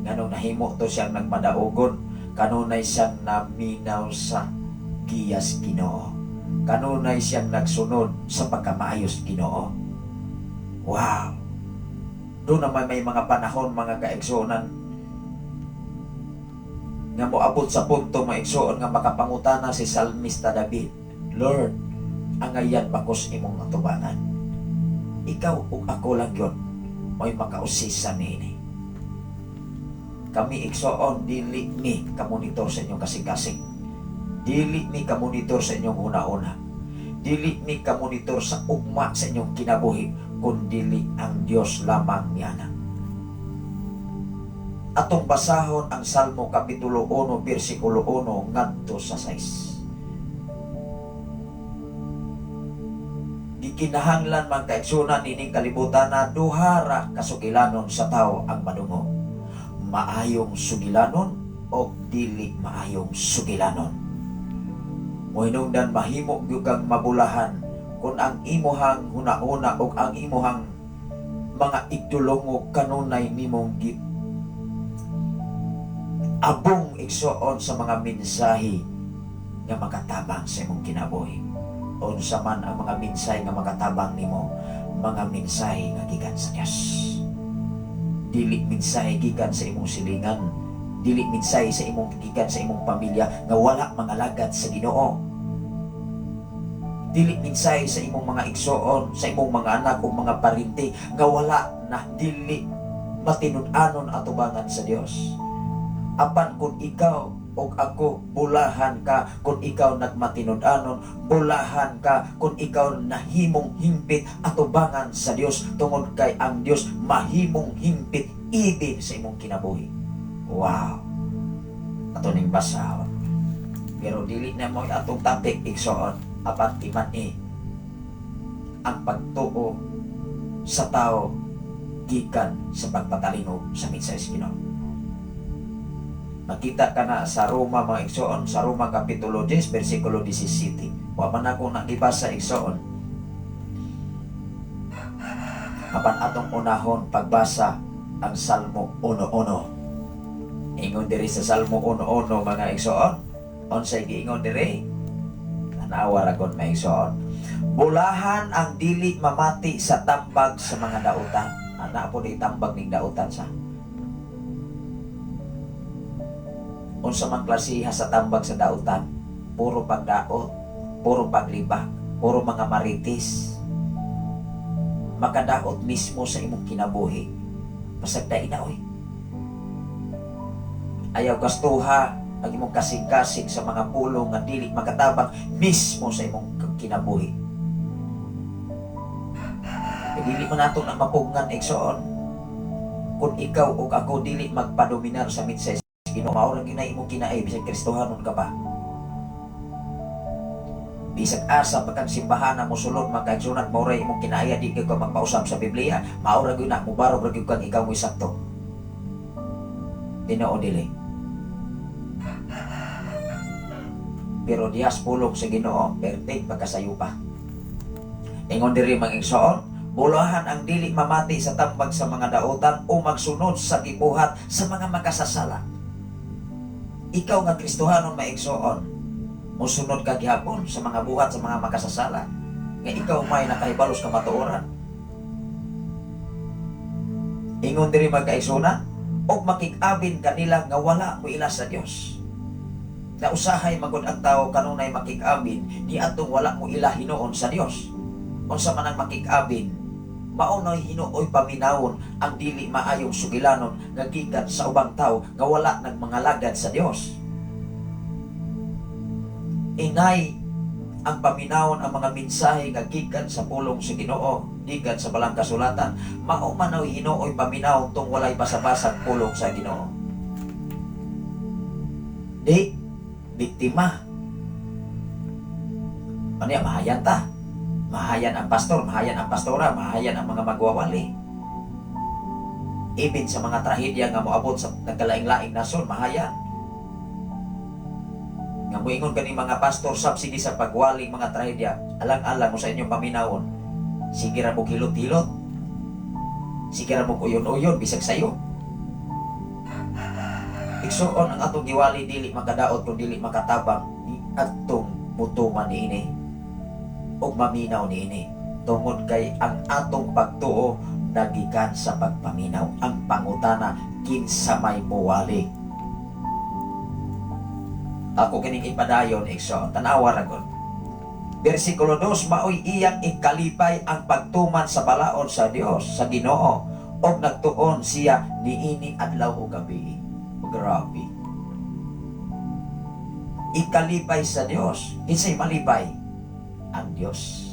nganong nahimo to siyang nagmadaugon? Kanunay siyang naminaw sa giyas Ginoo. Kanunay siyang nagsunod sa pagkamaayos Ginoo. Wow! Doon naman may mga panahon, mga kaigsuonan, nga moabot sa punto, mga igsoon, nga makapangutana si Salmista David, "Lord, angayan bakos imong atubangan?" Ikaw ug ako lang yun may makausisa niini. Kami, igsoon, dili mi kamonitor sa inyong kasing-kasing. Dili mi kamonitor sa inyong huna-huna. Dili mi kamonitor sa ugma sa inyong kinabuhi, kun dili ang Dios lamang niana. Atong basahon ang Salmo Kapitulo 1 bersikulo 1 ngadto sa 6. Gikinahanglan, mga kaigsunan, ining kalibutan na duha ra kasugilanon sa tao ang madungo. Maayong sugilanon o dili maayong sugilanon. Mohinungdan mahimo gyud kang mabulahan kung ang imuhang hunahuna o ang imuhang mga igdulongog kanunay nimong gi abong, igsoon, sa mga mensahe nga makatabang sa imong kinabuhi. Unsa man ang mga mensahe nga makatabang nimo? Mga mensahe nga gikan sa Dios. Dili mensahe gikan sa imong silingan, dili mensahe sa imong gikan sa imong pamilya nga wala mga alagad sa Ginoo. Dili mensahe sa imong mga igsoon, sa imong mga anak o mga parente nga wala na dili matinud-anon atubangan sa Dios. Apan kung ikaw og ako, bulahan ka kung ikaw nagmatinud-anon, bulahan ka kung ikaw nahimong hingpit atubangan sa Dios, tungod kay ang Dios mahimong hingpit ibin sa imong kinabuhi. Wow. Ato ning basahon. Pero dili na mo atong topic, igsoon, apan timan-i ang pagtuo sa tao gikan sa pagpatalingog sa mensahe sa Ginoo. Makita ka na sa Roma, mga igsoon, sa Roma Kapitulo 10 versikulo 17. Wa man ako nagibasa, igsoon. Apan atong unahon pagbasa ang Salmo 1.1. Ingon diri sa Salmo 1.1, mga igsoon, unsay giingon diri? Tanawa ra kon, mga igsoon. Bulahan ang dili mamati sa tambag sa mga dautan. Ana po di tambag ning dautan sa. Unsa man klasiha sa tambag sa dautan? Puro pagdaot, puro paglibak, puro mga marites. Makadaot mismo sa imong kinabuhi. Pasagdain na, oy. Ayaw gastuha ang imong kasing-kasing sa mga pulong nga dili makatabang mismo sa imong kinabuhi. E dili man nato na mapugngan, igsoon. Kung ikaw ug ako dili magpadominar sa mensahe sa Ginoo, mao ra gyud na imong kinaay bisag Kristohanon ka pa. Bisag asa pa kang simbahan na mosulod, mga kaigsunan, mao ra imong kinaaya, di ka magpausab sa Biblia, mao ra gyud na mubarog ra gyud kang ikaw mo'y sakto. Tinuod dili? Pero dihas pulong sa Ginoo, pertig pagkasayo pa. Ingon diri, mga igsoon, bulahan ang dili mamati sa tambag sa mga dautan o magsunod sa gibuhat sa mga makasasala. Ikaw nga Kristohanon, mga igsoon, mosunod ka gihapon sa mga buhat sa mga makasasala nga ikaw may nakahibalos kamatuoran. Ingon diri, mga kaigsunan, og makig-abin kanila nga wala mo ila sa Dios. Na usahay magod ang tao kanunay makig-abin ni atong wala mo ila hinuon sa Dios. Unsa man ang makig-abin, mao na hinuoy paminawon ang dili maayong sugilanon nga gikan sa ubang tao nga wala nagmangalagad sa Dios. Inay ang paminawon ang mga mensahe nga gikan sa pulong sa Ginoo, gikan sa balang kasulatan, mao man ang hinuoy paminawon tung walay basa-basag pulong sa Ginoo. Di biktima. Ano yan, mahayan ta. Mahayan ang pastor, mahayan ang pastora, mahayan ang mga magwawali. Ibin sa mga trahedya nga moabot sa nagkalaing-laing nasyon, mahayan. Nga moingon kani mga pastor sab sige sa pagwali mga trahedya, alang-alang mo sa inyong paminawon. Sige ra mo hilot-hilot. Sige ra mo uyon-uyon bisag sayo. Igsuon, ang atong giwali dili makadaot kung dili makatabang ni atong mutuman niini. ug maminaw niini tungod kay ang atong pagtuo nagikan sa pagpaminaw. Ang pangutana, kinsa may muwali? Ako kining ipadayon, igsoon. Tanawa ra gud. Bersikulo 2, maoy iyang ikalipay ang pagtuman sa balaod sa Dios, sa Ginoo, og nagtuon siya niini adlaw ug gabi. Grabe. Ikalipay sa Dios. Kinsay malipay? Ang Dios.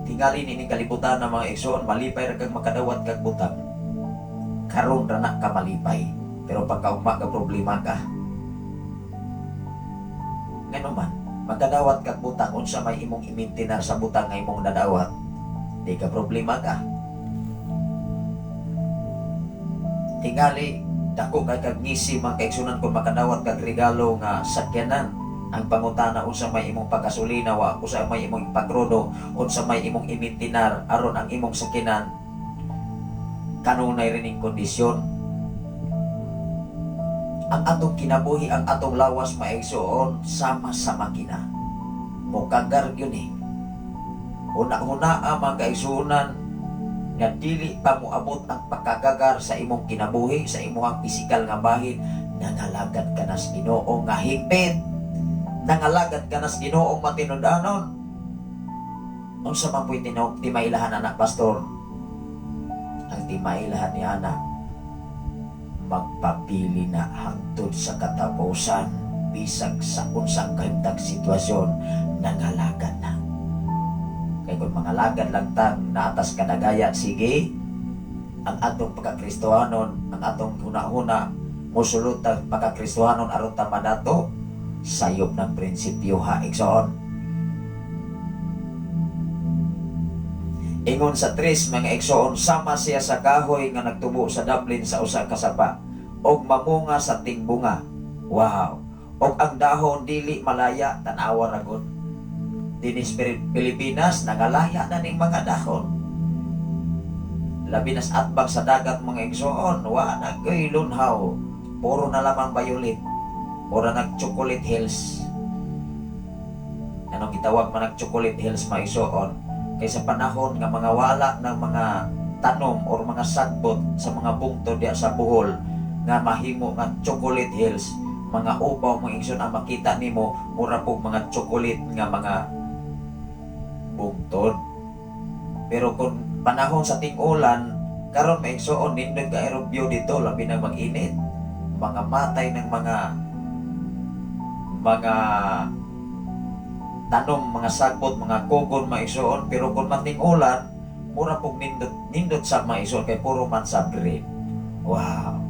Tingali ni kalibutan ng mga igsoon, malipay ra kag makadawat kag butang. Karon ra na ka malipay, pero pagkaugma ka, problema ka. Ngano man, magkadawat kag butang, unsa may imong imintinar sa butang nga imong nadawat? Di ka problema ka. Tingali dako kay kag ngisi, mga kaigsunan, kung makadawat kag regalo nga sakyanan. Ang pangutana, unsa may imong pagasolina wa, unsa may imong ipagrudo, unsa may imong imintinar aron ang imong sakyanan kanunay rining kondisyon? Ang atong kinabuhi, ang atong lawas, maigsoon, sama sa makina, mokagar yun eh. Huna-huna ang mga kaigsuonan nga dili pa moabot ang pagkagagar sa imong kinabuhi, sa imong pisikal nga bahin, nangalagad ka na sa Ginoo nga higpit. Nangalagad ka na sa Ginoo matinud-anon. Unsa man po'y timailahan anak, pastor? Ang timailahan ni ana, magpapili na hangtod sa katapusan, bisag sa unsang kahimtang sitwasyon, nangalagad na. Kay kung mangalagad lang tang naatas kadagaya, sige, ang atong pagkakristohanon, ang atong huna-huna, musulot ang pagkakristohanon aron ta madato, sayop ng prinsipyo ha, igsoon. Ingon sa 3, mga igsoon, sama siya sa kahoy nga nagtubo sa daplin sa usa ka sapa og mamunga sa tingbunga. Wow. Og ang dahon dili malaya, tan-awa ra gud. Dinis Pilipinas, nangalaya na ning mga dahon. Labi nas atbang sa dagat, mga igsoon, wa na goy lunhaw. Puro na lamang violet. Mura nag Chocolate Hills. Anong gitawag man nag Chocolate Hills, mga igsoon? Kay sa panahon nga mga wala ng mga tanom or mga sagbot sa mga bungtod diya sa Bohol nga mahimo nga Chocolate Hills, mga upaw, mga igsoon, ang makita nimo mura pug mga chocolate nga mga bungtod. Pero kung panahon sa ting-ulan karon, mga igsoon, nindot ka aerobyo dito, labi na mag-init, mga matay ng mga tanom, mga sagbot, mga kugon, mga igsoon. Pero kung mating-ulan, mura pug nindot nindot sa mga igsoon kay puro man sa green. Wow.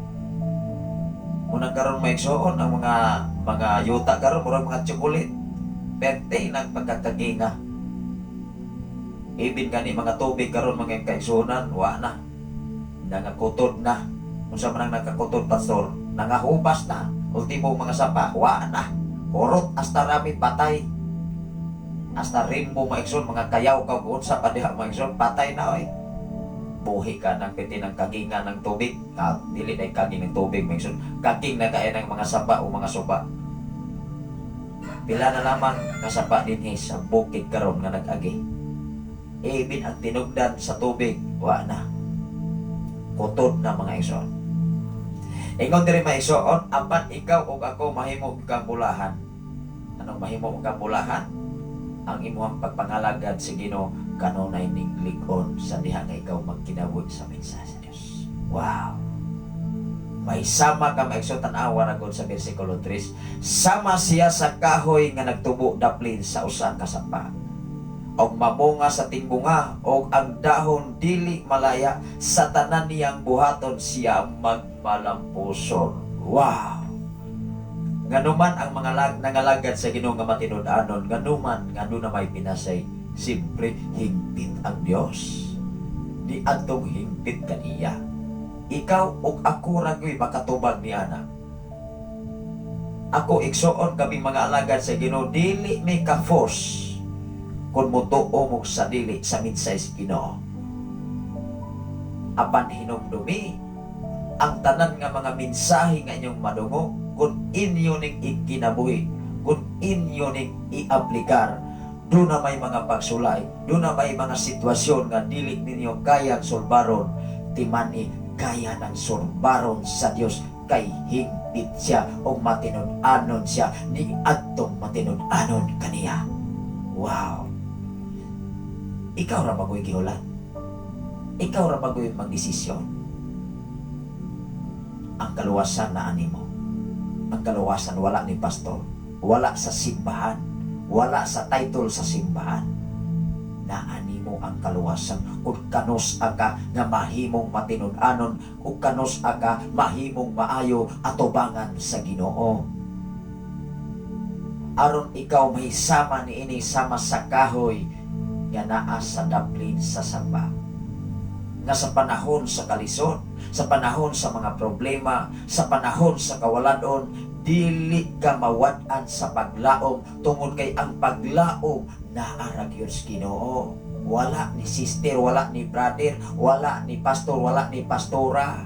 Unang karon, mga igsoon, ang mga yuta karon mura mga chocolate. Perte ng pagkakaginga. Ibin gani mga tubig karon, mga kaigsuonan, wa na. Nangakutod na. Unsa man ang nagkakutod, pastor? Nangahubas na. Ultimo mga sapa, wa na. Kurot hasta rami patay. Hasta rimbo, mga igsoon, mga kayaw ka unsa pa diha, mga igsoon, patay na oy. Buhi ka ng piti ng kaginga ng tubig. Ah, dili na kaging ng tubig, mga igsoon. Kaging na kaya ng mga sapa o mga suba. Pila na lamang kasapa dinhi sa bukid karon nga nag-agi. Ibin ang tinugdan sa tubig, wa na. Kutod na, mga igsoon. Ingon diri, mga igsoon, apan ikaw ug ako mahimo kang bulahan. Anong mahimo kang bulahan? Ang imuhang pagpangalagad sa Ginoo kanunay ning lig-on sa diha nga ikaw magkinabuhi sa mensahe sa Dios. Wow. May sama ka, mga igsoon, tan-awa ra gud sa bersikulo 3. Sama siya sa kahoy nga nagtubo daplin sa usa ka sapa og mamunga sa tingbunga og ang dahon dili malaya, sa tanan niyang buhaton siya magmalampuson. Wow. Nganuman ang mga nangalagad sa Ginoo nga matinud-anon, nganuman nga na may pinasay, siyempre hingpit ang Dios. Di adtong hingpit kaniya. Ikaw ug ako ra gyud makatubag ni ana. Ako, igsoon, kami mga alagad sa Ginoo dili may ka-force kung motuo mo sa dili sa minsay sa Ginoo. Apan hinumdumi ang tanan nga mga mensahe nga inyong madungo, kung inyo ning ikinabuhi, kung inyo ning iaplikar, duna may mga pagsulay, duna may mga sitwasyon nga dili ninyo kayang sulbaron, timani kaya ng sulbaron sa Dios kay hingpit siya o matinud-anon siya ni adtong matinud-anon kaniya. Wow! Ikaw ra bagoy gihulat. Ikaw ra bagoy magdesisyon. Ang kaluwasan na animo. Ang kaluwasan wala ni pastor, wala sa simbahan, wala sa title sa simbahan. Naanimo ang kaluwasan kung kanus ka nga mahimong matinud-anon, kung kanus ka mahimong maayo atubangan sa Ginoo. Aron ikaw mahisama niini sama sa kahoy nga naa sa daplin sa samba. Nga sa panahon sa kalisod, sa panahon sa mga problema, sa panahon sa kawaladon, dili ka mawad-an sa paglaom tungod kay ang paglaom naa ra gyud sa Ginoo. Wala ni sister, wala ni brother, wala ni pastor, wala ni pastora.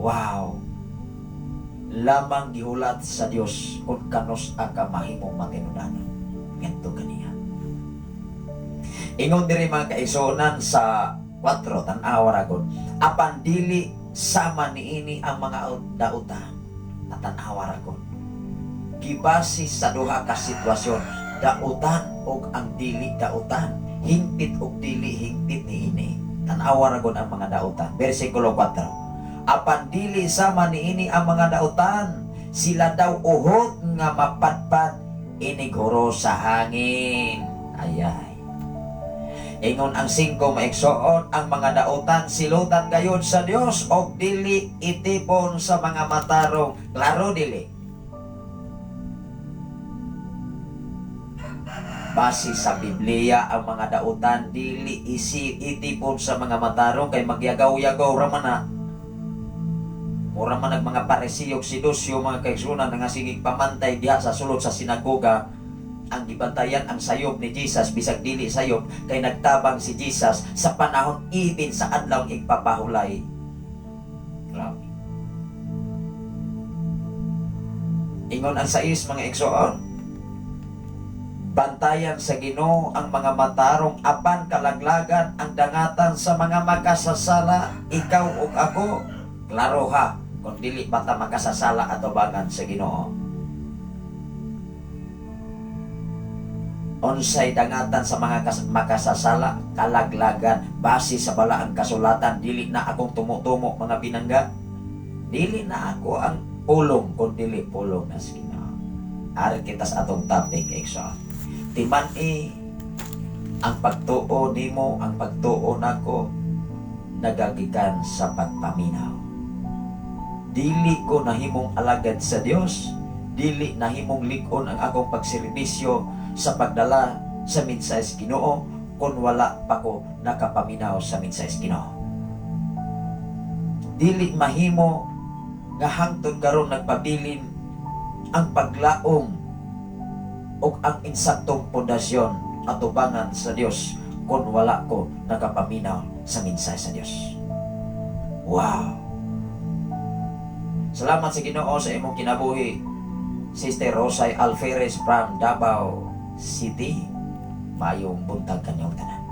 Wow. Lamang gihulat sa Dios kung kanus ka mahimong matinud-anon ngadto kaniya. Ingon diri, mga kaigsuonan, sa 4, tan-awa ra gud. Apan dili sama niini ang mga dautan. Tan-awa ra gud. Gibase sa duha ka sitwasyon, dautan og ang dili dautan, hingpit og dili hingpit niini. Tan-awa ra gud ang mga dautan. Bersikulo 4. Apan dili sama niini ang mga dautan, sila daw uhot nga mapadpad inighuro sa hangin. Ayay. Ingon ang 5, maigsoon, ang mga dautan silutan gayud sa Dios og dili itipon sa mga matarong. Klaro dili. Base sa Biblia, ang mga dautan dili isi itipon sa mga matarong kay magyagaw-yagaw ra man na. Mura man nag mga Pariseo ug Sedusyo, mga kaigsuonan, nga sige pamantay diha sa sulod sa sinagoga. Ang gibantayan ang sayop ni Jesus bisag dili sayop kay nagtabang si Jesus sa panahon ibin sa adlaw igpapahulay. Grabe. Ingon ang 6, mga igsoon, bantayan sa Ginoo ang mga matarong apan kalaglagan ang dangatan sa mga makasasala. Ikaw ug ako, klaro ha, kung dili ba ta makasasala atubangan sa Ginoo. Unsay dangatan sa mga makasasala? Kalaglagan. Base sa balaang kasulatan, dili na akong tumutumo, mga binangga. Dili na ako ang pulong, kung dili pulong na sa Ginoo. Ari kita sa atong topic, igsoon. Timan-i ang pagtuo nimo, ang pagtuo nako, nagagikan sa pagpaminaw. Dili ko nahimong alagad sa Dios, dili nahimong lig-on ang akong pagserbisyo sa pagdala sa mensahe sa Ginoo kung wala pa ko nakapaminaw sa mensahe sa Ginoo. Dili mahimo nga hangtod karon nagpabilin ang paglaom ug ang insaktong pundasyon atubangan sa Dios kung wala ko nakapaminaw sa mensahe sa Dios. Wow! Salamat sa Ginoo sa imong kinabuhi, Sister Rosay Alferez from Davao City. Maayong buntag kanyong tanan.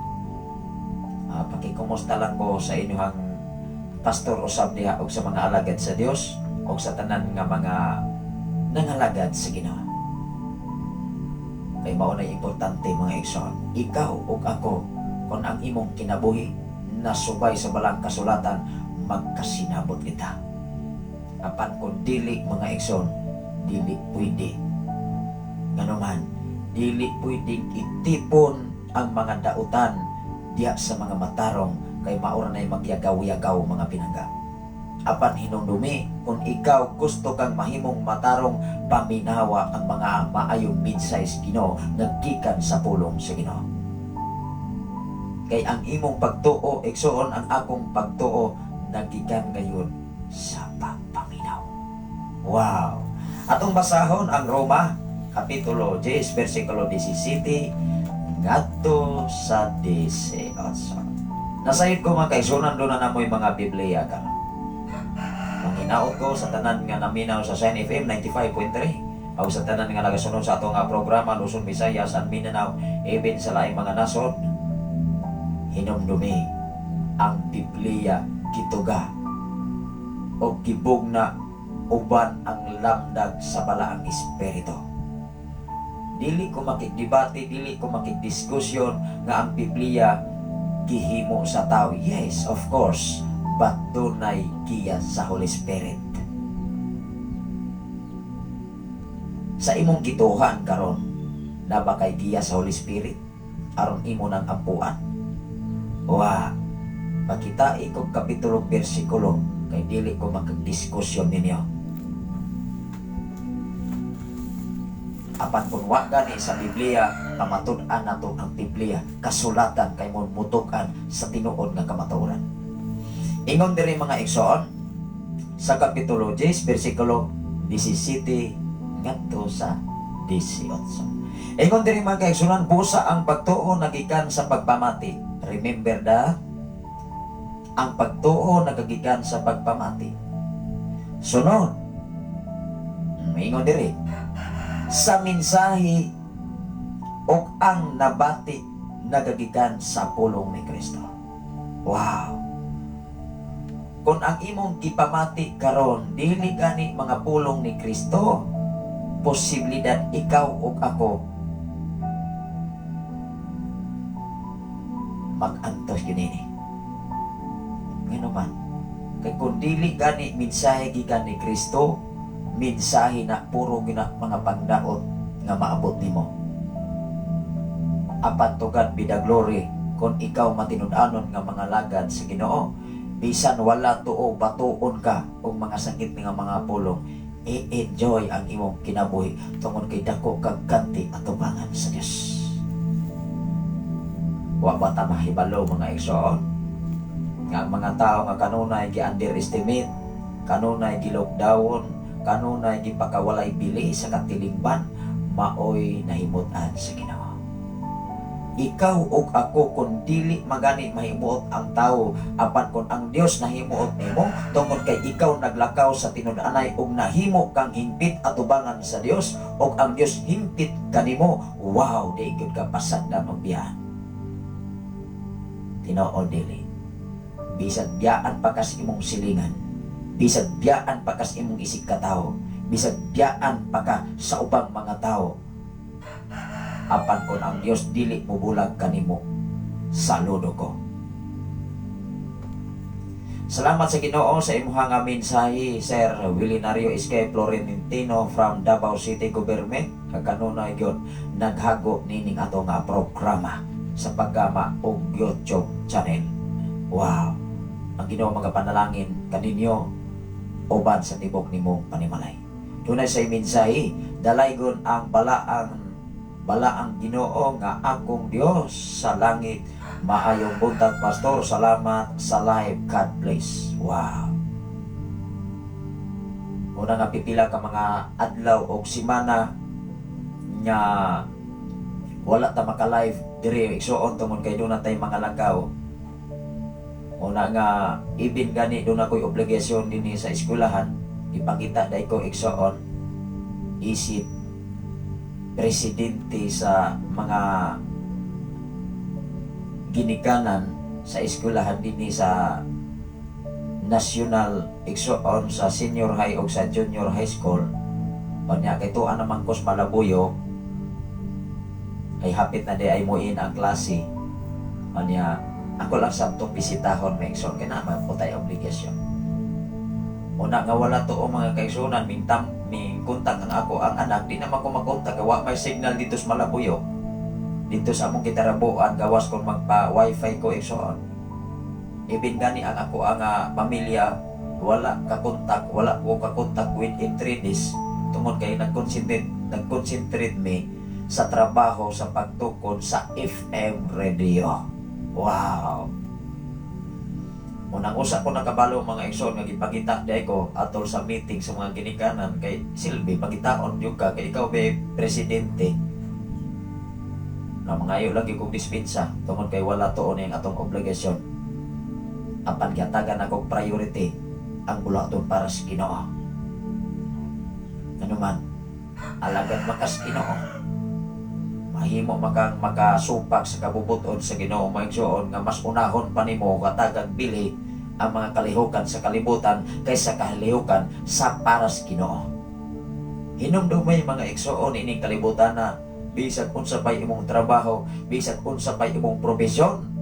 Pakikumusta lang ko sa inyong pastor usab diha og sa mga alagad sa Dios og sa tanan nga mga nangalagad sa Ginoo. Kay mao na importante, mga igsoon, ikaw ug ako, kung ang imong kinabuhi nasubay sa balang kasulatan, magkasinabot kita. Apan kung dili, mga igsoon, dili pwede. Nganuman, dili pwedeng itipon ang mga dautan diha sa mga matarong kay maura na'y magyagaw-yagaw, mga pinangga. Apan hinumdumi, kung ikaw gusto kang mahimong matarong, paminawa ang mga maayong mensahe sa Ginoo naggikan sa pulong sa Ginoo. Kay ang imong pagtuo, igsoon, ang akong pagtuo, nagikan gayon sa pagpaminaw. Wow! Atong basahon ang Roma, Kapitulo 10, versikulo 17, ngadto sa 18. Nasayod ko, mga kaigsuonan, duna na mo'y mga Biblia karon. Manghinaot ko sa tanan nga naminaw sa Shine FM 95.3. Aw sa tanan nga nagasunod sa ato nga programa, Luzon, Visayas and Mindanao, even sa laing mga nasod, hinumdumi ang Biblia gituga o gibugna uban ang lamdag sa Balaang Espiritu. Dili ko makigdebate, dili ko makigdiskusyon nga ang Biblia gihimo sa tao. Yes, of course, but dunay giya sa Holy Spirit. Sa imong gituhan karon, naa ba kay giya sa Holy Spirit aron imo nang ampuan? Wa. Pakita kog kapitulo, bersikulo, kay dili ko makagdiskusyon ninyo. Apan kung wa gani sa Biblia, pamatud-an nato ang Biblia, kasulatan, kay mo mutukan sa tinuod nga kamatuoran. Ingon diri, mga igsoon, sa kapitulo 10 bersikulo 17 ngadto sa 18. Ingon diri, mga kaigsunan, busa ang pagtuo nagikan sa pagpamati. Remember that? Ang pagtuo nagagikan sa pagpamati. Sunod, ingon diri, sa mensahe ug ang nabati nagagikan sa pulong ni Kristo. Wow! Kung ang imong gipamati karon dili gani mga pulong ni Kristo, posibilidad ikaw ug ako mag-antos yun ini. Ngano man? Kay kung dili gani mensahe gikan ni Kristo, mensahe na puro gina mga pangdaot nga maabot nimo. Apan to God be the glory, kung ikaw matinud-anon nga mga lagad sa Ginoo, bisan wala tuo batuon ka og mga sakit nga mga pulong, i-enjoy ang imong kinabuhi tungod kay dako kag ganti atubangan sa Dios. Wa ba ta mahibalo, mga igsoon, nga ang mga tao nga kanunay gi-underestimate, kanunay gi-lockdown, kanunay gipakawalay bili sa katilingban, maoy nahimutan sa Ginoo? Ikaw ug ako, kung dili magani mahimuot ang tao, apan kung ang Dios nahimuot nimo tungod kay ikaw naglakaw sa tinud-anay ug nahimo kang hingpit atubangan sa Dios ug ang Dios hingpit kanimo, wow, di gyud ka pasagdan og biyaan. Tinuod dili? Bisag biyaan pa kas imong silingan, bisag biyaan pa kas imong isig katawo, bisag biyaan pa ka sa ubang mga tao, apan kung ang Dios dili mubulag kanimo, saludo ko. Salamat sa Ginoo sa imuha nga mensahe, Sir Wilinario Escape Florentino from Davao City Government. Kag kanunay gyud naghago nining ato nga programa sa paggama og YouTube channel. Wow! Ang Ginoo magapanalangin kaninyo uban sa tibok nimong panimalay. Dunay say mensahe, dalaygon ang balaang balaang Ginoo nga akong Dios sa langit. Maayong buntag, Pastor. Salamat sa live. God bless. Wow. Una nga pipila ka mga adlaw og semana nga wala ta maka-live diri, igsuon, tungod kay duna tay mga lakaw. Una nga ibin gani duna ko'y obligasyon dinhi sa eskwelahan, ipakita dai ko, igsuon, isip presidente sa mga ginikanan sa eskwelahan dinhi sa national, igsuon, sa senior high o sa junior high school. Unya kay tuan naman kos Malabuyo, ay hapit na di ay muin ang klase. Unya ako lang sabtong bisitahon, may igsoon, kay naa man po tay obligasyon. Una nga wala to mga kaigsunan, mintam mi kontak ang ako ang anak, di naman ko makontak, wa may signal dito sa Malabuyo, dito sa among kitarabuan, gawas kung magpa wifi ko, igsoon. Ibin gani ang ako ang pamilya wala ka kontak, wala ko ka kontak within 3 days tungod kay nag-concentrate mi sa trabaho sa pagtukod sa FM radio. Wow! Unang usa ko nakabalo, mga igsoon, nga gipangita di ko atol sa meeting sa mga ginikanan kay silbi pangitaon gyud ka kay ikaw be presidente na mangayo lagi kong dispensa tungod kay wala tuon ang atong obligasyon, apan gihatagan akong priority ang bulaton para sa Ginoo. Ano man, Alagad makas Ginoo. Mahimo makang makasupak sa kabubuton sa Ginoo, mga igsoon, nga mas unahon pa nimo katagag bili ang mga kalihukan sa kalibutan kaysa kalihukan sa paras Ginoo. Hinumdumay, mga igsoon, ining kalibutan na bisag unsa pay imong trabaho, bisag unsa pay imong profesyon,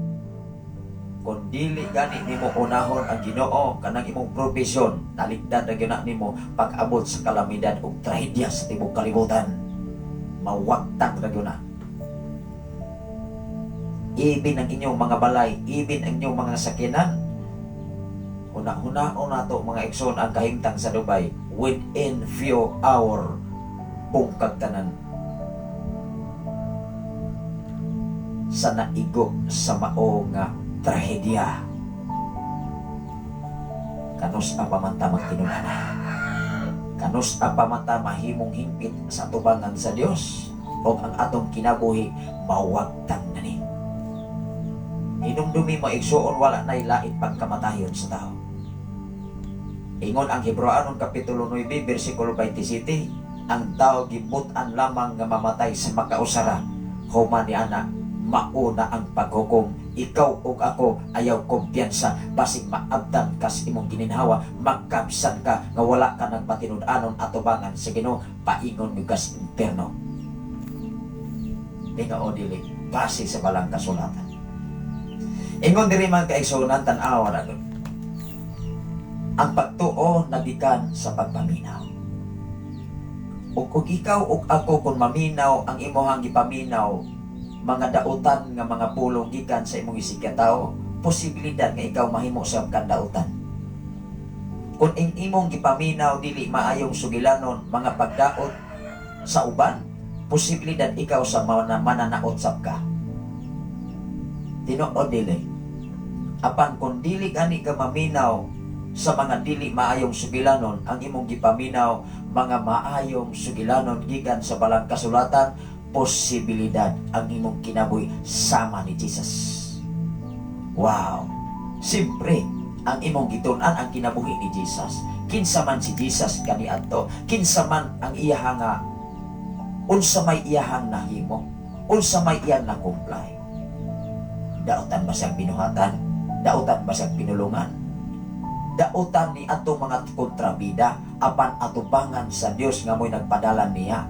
kung dili gani nimo unahon ang Ginoo, kanang imong profesyon talikdan ra gyud na nimo pag-abot sa kalamidad ug trahedya sa tibok kalibutan. Mawagtang ra gyud na. Ibin ang inyong mga balay, ibin ang inyong mga sakyanan. Huna-hunaon nato, mga igsoon, ang kahimtang sa Dubai within few hour, bungkag tanan sa naigo sa mao nga trahedya. Kanus a pa man ta magtinun-anay? Kanus a pa man ta mahimong hingpit sa tubangan sa Dios o ang atong kinabuhi mawagtang na ni? Hinumdumi mo, igsuon, wala na'y lait pagkamatayon sa tao. Ingon ang Hebreoanon Kapitulo 9, versikulo 27, ang tao gibut-an lamang nga mamatay sa makausara. Human ni ana, mauna ang paghukom. Ikaw ug ako, ayaw kumpiyansa, basig maabdan kas imong gininhawa, magkabsan ka nga wala ka nagmatinud-anon atubangan sa Ginoo, paingon gyud kas impierno. Tinuod dili, base sa balang kasulatan. Ingon diri, man kaigsuonan, tan-awa ra gud. Ang pagtuo nagikan sa pagpaminaw. Ug kung ikaw ug ako, kung maminaw ang imuhang gipaminaw mga dautan nga mga pulong gikan sa imong isigkatawo, posibilidad nga ikaw mahimo sa kandautan. Kung ing imong gipaminaw dili maayong sugilanon, mga pagdaot sa uban, posibilidad ikaw sa mananaot sab ka. Tinuod dili? Apan kung dili gani ka maminaw sa mga dili maayong sugilanon, ang imong gipaminaw mga maayong sugilanon gikan sa balang kasulatan, posibilidad ang imong kinabuhi sama ni Jesus. Wow! Siyempre, ang imong gitun-an ang kinabuhi ni Jesus. Kinsa man si Jesus kaniadto, kinsa man ang iyahang nga unsa may iyahang nahimo, unsa may iyang na-comply. Dautan ba siyang binuhatan? Dautan ba siyang pinulungan? Dautan ni atong mga kontrabida, apan atubangan sa Dios nga mo'y nagpadala niya.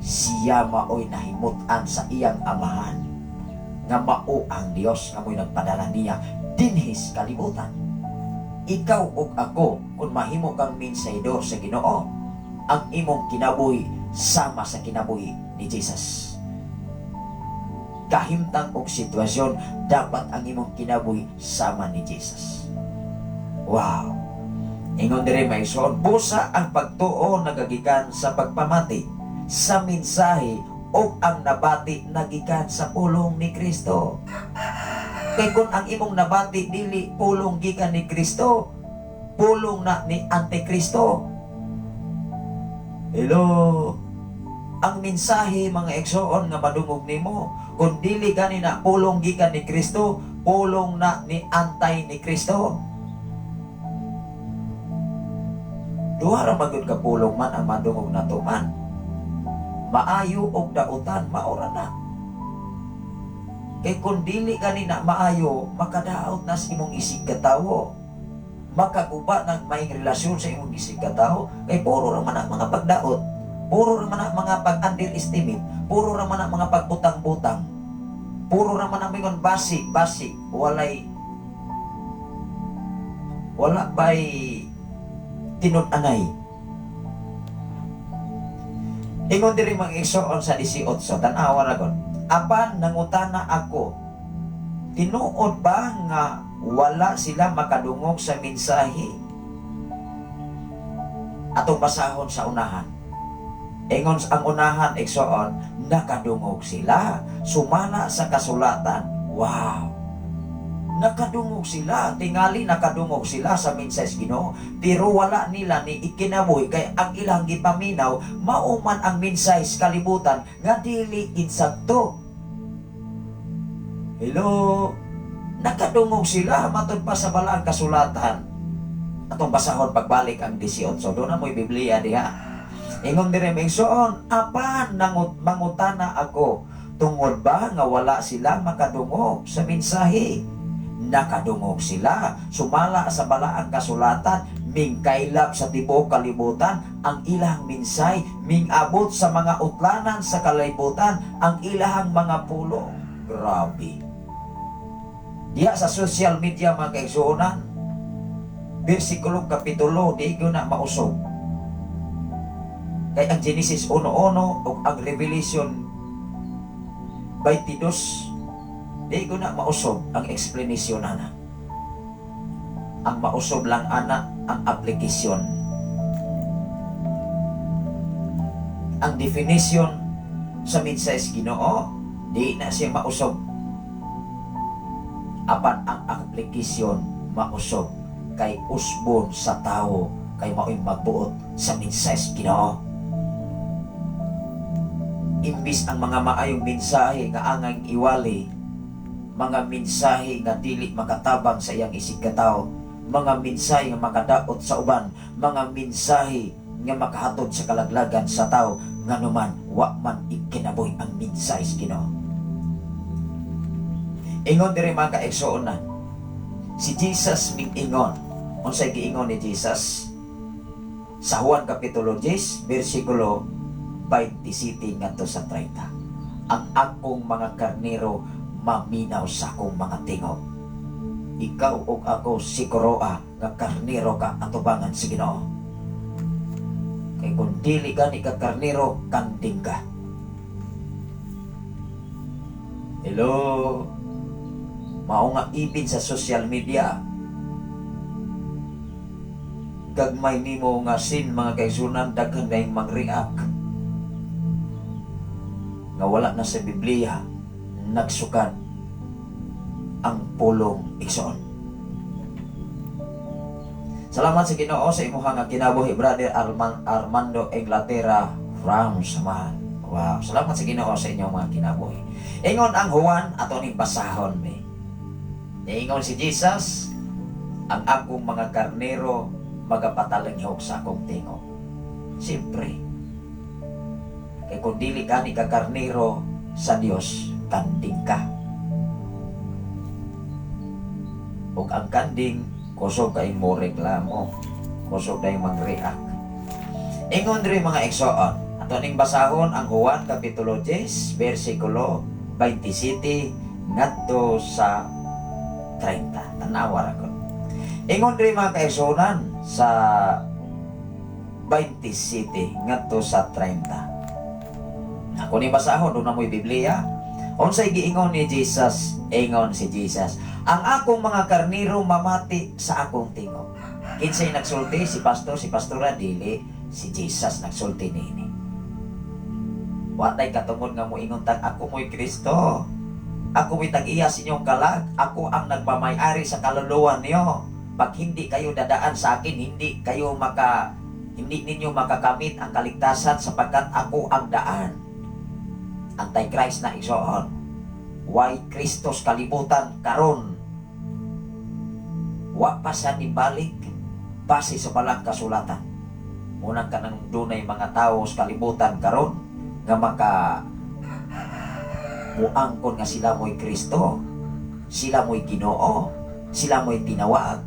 Siya mao'y nahimutan sa iyang amahan nga mao ang Dios nga mo'y nagpadala niya dinhis kalibutan. Ikaw ug ako, kung mahimo kang mensahedor sa Ginoo, ang imong kinabuhi sama sa kinabuhi ni Jesus. Kahimtang og sitwasyon, dapat ang imong kinabuhi sama ni Jesus. Wow! Ingon diri, mga igsoon, busa ang pagtuo nagagikan sa pagpamati sa mensahe o ang nabati nagikan sa pulong ni Kristo. Kay kung ang imong nabati dili pulong gikan ni Kristo, pulong na ni Antikristo. Hello? Ang mensahe, mga igsoon, nga madungog nimo, kung dili gani na pulong gikan ni Kristo, pulong na ni antay ni Kristo. Duha ra magud ka pulong man ang madungog nato man. Maayo og dautan, maora na. Kay kung dili gani na maayo, makadaot na sa imong isig katawo. Makaguba ng maing relasyon sa imong isig katawo. Kay puro ra man ang mga pagdaot. Puro ra man ang mga pag-underestimate. Puro ra man ang mga pagbutang-butang. Puro ra man ang mingon basi, basi, walay wala ba'y tinud-anay. Ingon diri, mga igsoon, sa 18, tan-awa ra gon. Apan nangutana ako, tinuod ba nga wala sila makadungog sa mensahe? Atong basahon sa unahan. Ingon ang unahan, igsoon, nakadungog sila sumala sa kasulatan. Wow! Nakadungog sila, tingali nakadungog sila sa mensahe sa Ginoo, pero wala nila ni ikinabuhi kay ang ilang gipaminaw mao man ang mensahe sa kalibutan nga dili insakto. Hello? Nakadungog sila matud pa sa balaang kasulatan. Atong basahon pagbalik ang 18. Doon na mo'y Biblia diha. Ingon diri, mga igsoon, apan mangutana ako, tungod ba nga wala sila makadungog sa mensahe? Nakadungog sila, sumala sa balaang kasulatan, mingkaylap sa tibuok kalibutan ang ilang mensahe, mingabot sa mga utlanan sa kalibutan ang ilang mga pulong. Grabe. Diya sa social media, mga kaigsuonan, bersikulo, kapitulo, di ko na mausog. Kay ang Genesis 1.1 o ang Revelation 22, di ko na mausog ang explanation ana. Ang mausog lang ana ang application. Ang definition sa mensahe sa Ginoo, di na siya mausog. Apan ang application mausog kay usbon sa tao kay mao'y magbuot sa mensahe sa Ginoo. Imbis ang mga maayong mensahe nga angang iwali, mga mensahe nga dili makatabang sa iyang isig katao, mga mensahe nga makadaot sa uban, mga mensahe nga makahatod sa kalaglagan sa tao, nganuman wa man ikinabuhi ang mensahe sa Ginoo. Ingon diri, mga kaigsuonan, si Jesus ming-ingon. Unsay giingon ni Jesus? Sa Juan Kapitulo 10, versikulo 27 ngadto sa 30. "Ang akong mga karnero maminaw sa akong mga tingog." Ikaw ug ako siguroa nga karnero ka atubangan sa Ginoo. Kay kung dili gani ka karnero, kanding ka. Hello? Mao nga ibin sa social media, gagmay nimo nga sin, mga kaigsuonan, daghan kayong mang-react nga wala na sa Biblia nagsukad ang pulong, igsoon. Salamat sa Ginoo sa imuha nga kinabuhi, Brother Armando Inglaterra from Samal. Wow, salamat sa Ginoo sa inyong mga kinabuhi. Ingon ang Juan, ato ning basahon mi. Ingon si Jesus, "Ang akong mga karnero magapatalinghog sa akong tingog." Siyempre, kay kung dili gani ka karnero sa Dios, kanding ka. Ug ang kanding, kusog kay mo reklamo, kusog kay mang-react. Ingon diri, mga igsoon, ato ning basahon ang Juan Kapitulo 10, versikulo 27 ngadto sa 30. Tanawa ra ko. Ingon diri, mga kaigsuonan, sa 27 ngadto sa 30. Ako ni basahon, duna mo'y Biblia. Unsay giingon ni Jesus? Ingon si Jesus, "Ang akong mga karnero mamati sa akong tingog." Kinsay nagsulti? Si pastor, si pastora? Dili, si Jesus nagsulti niini. Wa tay katungod nga moingon tag ako mo'y Kristo. Ako mo'y tag-iya sa inyong kalag. Ako ang nagmamay-ari sa kaluluwa niyo. Pag hindi kayo dadaan sa akin, hindi ninyo makakamit ang kaligtasan sapagkat ako ang daan. Antichrist na, igsoon. Why Kristos kalibutan karon? Wa pa siya nibalik base sa balang kasulatan. Munang kanang dunay mga tao sa kalibutan karon nga maka muangkon nga sila mo'y Kristo, sila mo'y Ginoo, sila mo'y tinawag.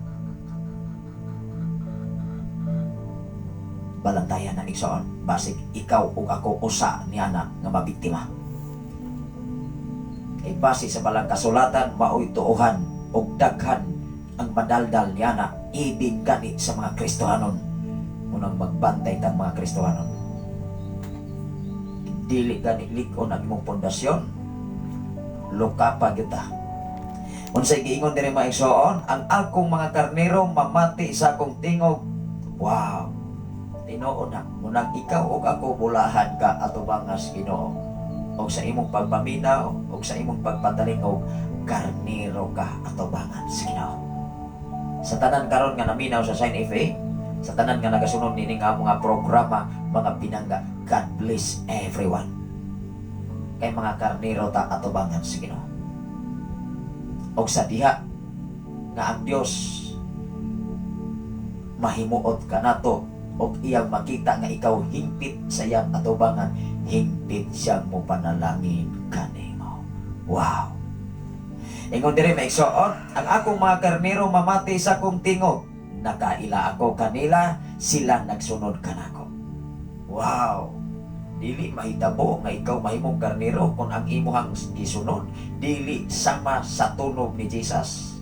Balantayan na, igsoon, basig ikaw ug ako usa niana nga mabiktima. Kay base sa balang kasulatan, mao'y tuohan ug daghan ang madaldal niana ibig gani sa mga Kristohanon. Munang magbantay tang mga Kristohanon. Dili gani lig-on ang imong pundasyon, luka pa gyud ta. Unsay giingon diri, mga igsoon? "Ang akong mga karnero mamati sa akong tingog." Wow. Tinuod na, munang ikaw ug ako bulahan ka atubangas Ginoo. Og sa imong pagpaminaw ug sa imong pagpatalingog, karnero ka atubangan sa Ginoo. Sa tanan karon nga naminaw sa Shine FM, sa tanan nga nagasunod nining nga mga programa, mga pinangga, God bless everyone. Kay mga karnero ta atubangan sa Ginoo. Og sa diha nga ang Dios mahimuot kanato. Og iyang makita nga ikaw hingpit sa iyang atubangan, hingpit siyang mo panalangin kanimo. Wow! Ingon diri, maigsoon, ang akong mga karnero mamati sa akong tingog. Nakaila ako kanila, sila nagsunod kanako. Wow! Dili mahitabo nga ikaw mahimong karnero kung ang imuhang gisunod dili sama sa tunog ni Jesus.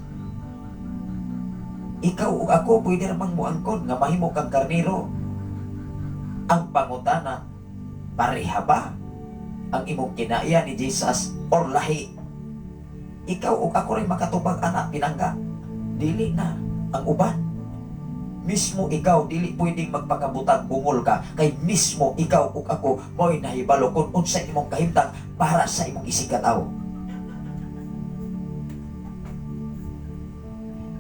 Ikaw ug ako pwede ramang muangkon nga mahimo kang karnero. Ang pangutana, pareha ba ang imong kinaiya ni Jesus or lahi? Ikaw ug ako rin makatubag ana, pinangga. Dili na ang uban. Mismo ikaw dili pwedeng magpakabutag bungol ka kay mismo ikaw ug ako mo'y nahibalo kung unsa imong kahimtang para sa imong isigkatawo.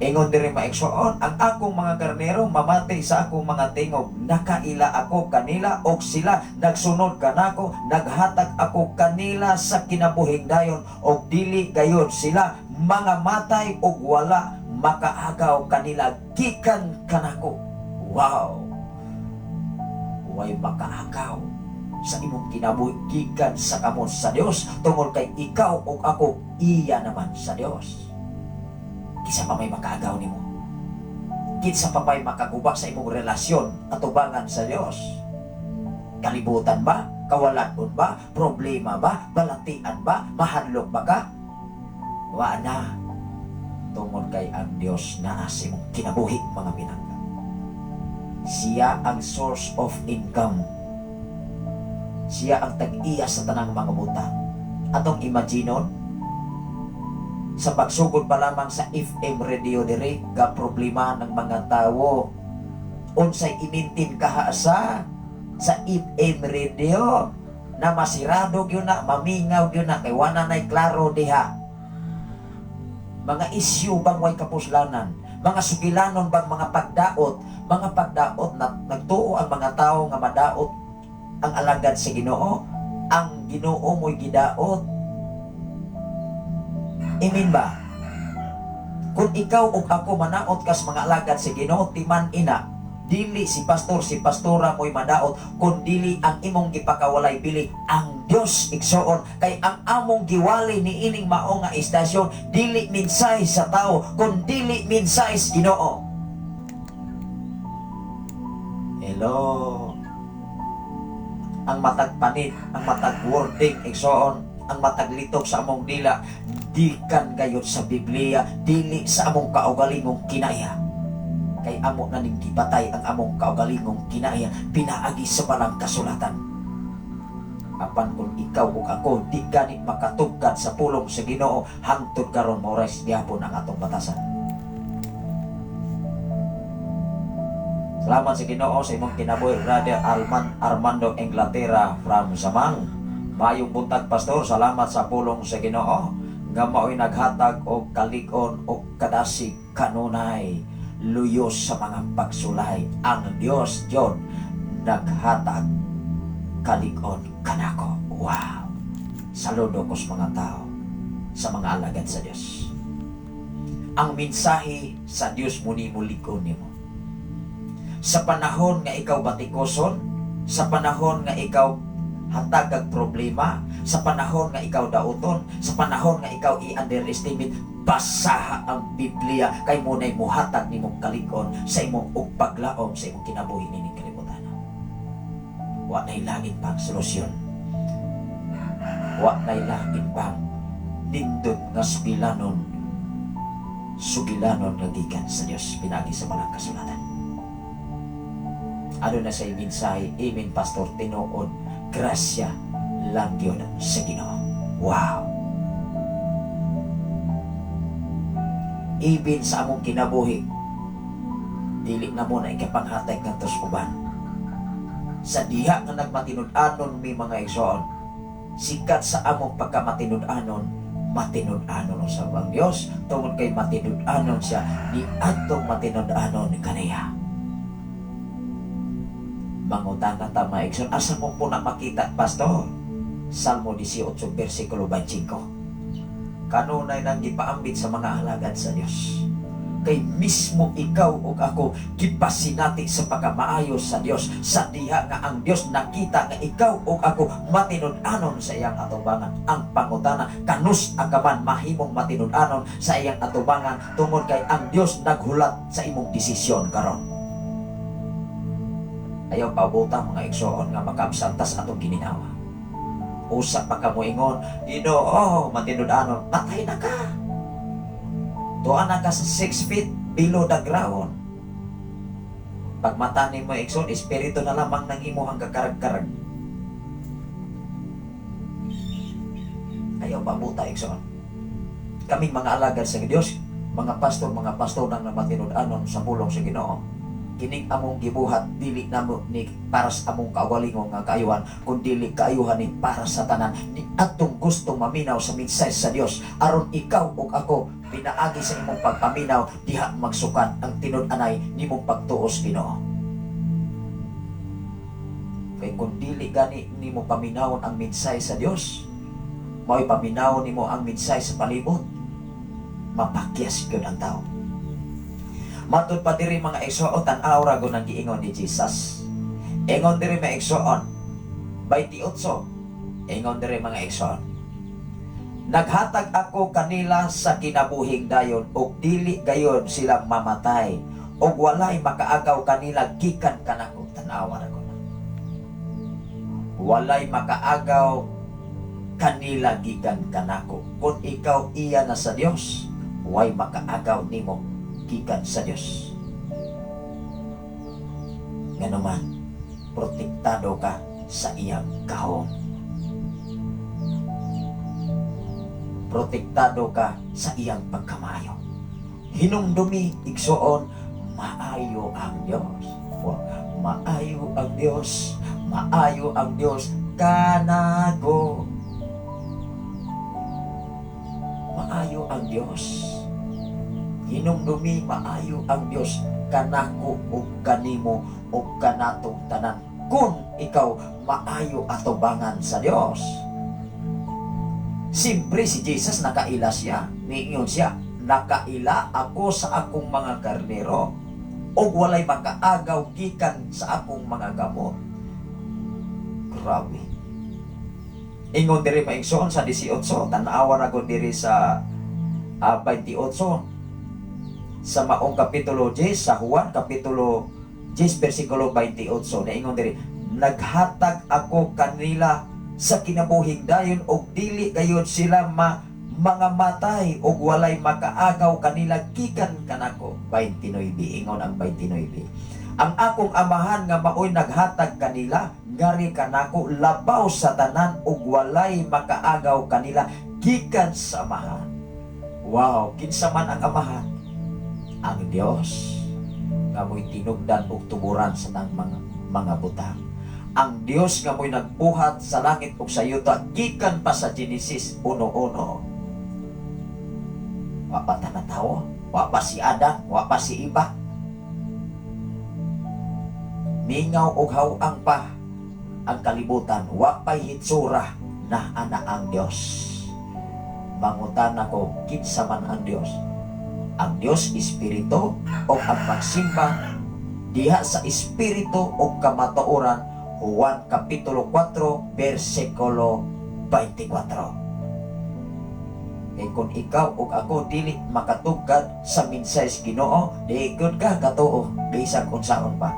Ingon diri, maigsoon, ang akong mga karnero mamati sa akong mga tingog. Nakaila ako kanila og sila nagsunod kanako, naghatag ako kanila sa kinabuhing dayon og dili gayon sila mga matay og wala makaagaw kanila gikan kanako. Wow! Way makaagaw sa imong kinabuhi gikan sa kamot sa Dios tungod kay ikaw ug ako iya naman sa Dios. Kinsa pa may makaagaw nimo? Kinsa pa may makaguba sa imong relasyon atubangan sa Dios? Kalibutan ba? Kawalaton ba? Problema ba? Balatian ba? Mahadlok ba ka? Wa na. Tungod kay ang Dios naa sa imong kinabuhi, mga pinangga. Siya ang source of income. Siya ang tag-iya sa tanang mga butang. Atong imaginon, sa pagsugod pa lamang sa FM radio dire, ga problema ng mga tao. Unsay imintin kaha sa FM radio na masirado gyud na, mamingaw gyud na kay wala nay klaro diha. Mga issue bang way kapuslanan, mga sugilanon bang mga pagdaot, mga pagdaot na nagtuo ang mga tao nga madaot ang alagad sa Ginoo, ang Ginoo mo'y gidaot. Imin ba? Kung ikaw ug ako manaot kas mga alagad sa Ginoo, timan ina, dili si pastor, si pastora mo'y madaot, kun dili ang imong gipakawalay bili ang Dios, igsoon, kay ang among giwali ni ining mao nga istasyon dili mensahe sa tao kun dili mensahe sa Ginoo. Hello. Ang matag panit, ang matag wording, igsoon, ang matag litok sa among dila gikan gayud sa Biblia, dili sa among kaugalingong kinaya. Kay amo na ning gipatay ang among kaugalingong kinaya pinaagi sa balang kasulatan. Apan kung ikaw ug ako di gani makatugkad sa pulong sa Ginoo, hangtod karon mao gihapon ang atong batasan. Salamat sa Ginoo sa imong kinabuhi, Brother Armando Inglaterra from Samang. Maayong buntag, pastor, salamat sa pulong sa Ginoo nga mao'y naghatag og kalig-on og kadasig kanunay, luyos sa mga pagsulay. Ang Dios Diyon naghatag kalig-on kanako. Wow! Saludo ko sa mga tao, sa mga alagad sa Dios. Ang mensahe sa Dios muni mulig-on nimo. Sa panahon nga ikaw batikoson, sa panahon nga ikaw hatag ang problema, sa panahon nga ikaw dauton, sa panahon nga ikaw i-underestimate, basaha ang Biblia kay munay muhatag nimong kalig-on sa imong ug paglaom sa imong kinabuhi nining kalibutan. Wa nay langit pang solusyon. Wa nay langit pang nindot nga sugilanon, sugilanon nga gikan sa Dios pinaagi sa balang kasulatan. Ano na sa mensahe, amen, pastor, tinuod, grasya lang yun sa Ginoo. Wow! Ibin sa among kinabuhi, dili na mo na ikapanghatay ngadto sa uban. Sa diha nga nagmatinud-anon mi, mga igsoon, sikat sa among pagkamatinud-anon, matinud-anon usab ang Dios tungod kay matinud-anon siya ni adtong matinud-anon kaniya. Mangutana ta, mga igsoon, asa mo po na makita, pastor? Salmo 18, versikulo 25. Kanunay nang gipaambit sa mga alagad sa Dios. Kay mismo ikaw ug ako gipasinati sa pagkamaayo sa Dios sa diha nga ang Dios nakita nga ikaw ug ako matinud-anon sa iyang atubangan. Ang pangutana, kanus-a ka man mahimong matinud-anon sa iyang atubangan tungod kay ang Dios naghulat sa imong desisyon karon? Ayaw pabuta, mga igsoon, nga makaabsantas atong giminawa. Usa pa ka moingon, "Ginoo, matinud-anon," patay na ka. Tuan na ka sa 6 feet below the ground. Pagmata nimo, igsoon, espiritu na lamang ng imuhang kakarag-karag. Ayaw pabuta, igsoon. Kaming mga alagad sa Dios, mga pastor nang namatinud-anon sa pulong sa Ginoo. Kining among gibuhat, dili namo ni para sa among kaugalingon nga kaayuhan, kundi kaayuhan ni para sa tanan ni atong gusto maminaw sa mensahe sa Dios aron ikaw ug ako, pinaagi sa imong pagpaminaw, diha magsukat ang tinud-anay nimong pagtuos Ginoo. Kay kung dili gani nimo paminawon ang mensahe sa Dios, mao'y paminawon nimo ang mensahe sa palibot, mapakyas gyud ang tao. Matud pa diri, mga igsoon, tan-aw ra gud ang giingon ni Jesus. Ingon diri, mga igsoon, 28. Ingon diri, mga igsoon, "Naghatag ako kanila sa kinabuhing dayon ug dili gayon sila mamatay ug walay makaagaw kanila gikan kanako." Tan-awa ra ko na. Walay makaagaw kanila gikan kanako. Kung ikaw iya na sa Dios, way makaagaw nimo gikan sa Dios. Nganuman, protektado ka sa iyang gahom. Protektado ka sa iyang pagkamaayo. Hinumdumi, igsoon, maayo ang Dios. Maayo ang Dios, maayo ang Dios kanako. Maayo ang Dios. Hinumdumi, maayo ang Dios kanako ug kanimo ug kanatong tanan kung ikaw maayo atubangan sa Dios. Siyempre si Jesus nakaila siya. Niingon siya, "Nakaila ako sa akong mga karnero ug walay makaagaw gikan sa akong mga gamot." Grabe. Ingon diri, maigsoon, sa 18, tan-awa ra gud diri sa 28 sa maong kapitulo 10 sa Juan, kapitulo 10 versikulo 28, naingon diri, "Naghatag ako kanila sa kinabuhing dayon ug dili gayud sila mga matay ug walay makaagaw kanila gikan kanako." 29, ingon ang 29, "Ang akong amahan nga maoy naghatag kanila ngari kanako labaw sa tanan ug walay makaagaw kanila gikan sa amahan." Wow, kinsa man ang amahan? Ang Dios nga mo'y tinugdan ug tuburan sa nang mga butang. Ang Dios nga mo'y nagbuhat sa langit ug sa yuta gikan pa sa Genesis 1:1. Wa pa ta natawo, wa pa si Adam, wa pa si Eva. Mingaw ug haw-ang pa ang kalibutan, wa pa'y hitsura na ana ang Dios. Mangutana ko, kinsa man ang Dios? Ang Dios espiritu o ang pagsimba diha sa espiritu o kamatuoran, Juan kapitulo 4 versikulo 24. Kay kung ikaw ug ako dili makatugkad sa mensahe sa Ginoo, di gud ka katuo bisag unsaon pa.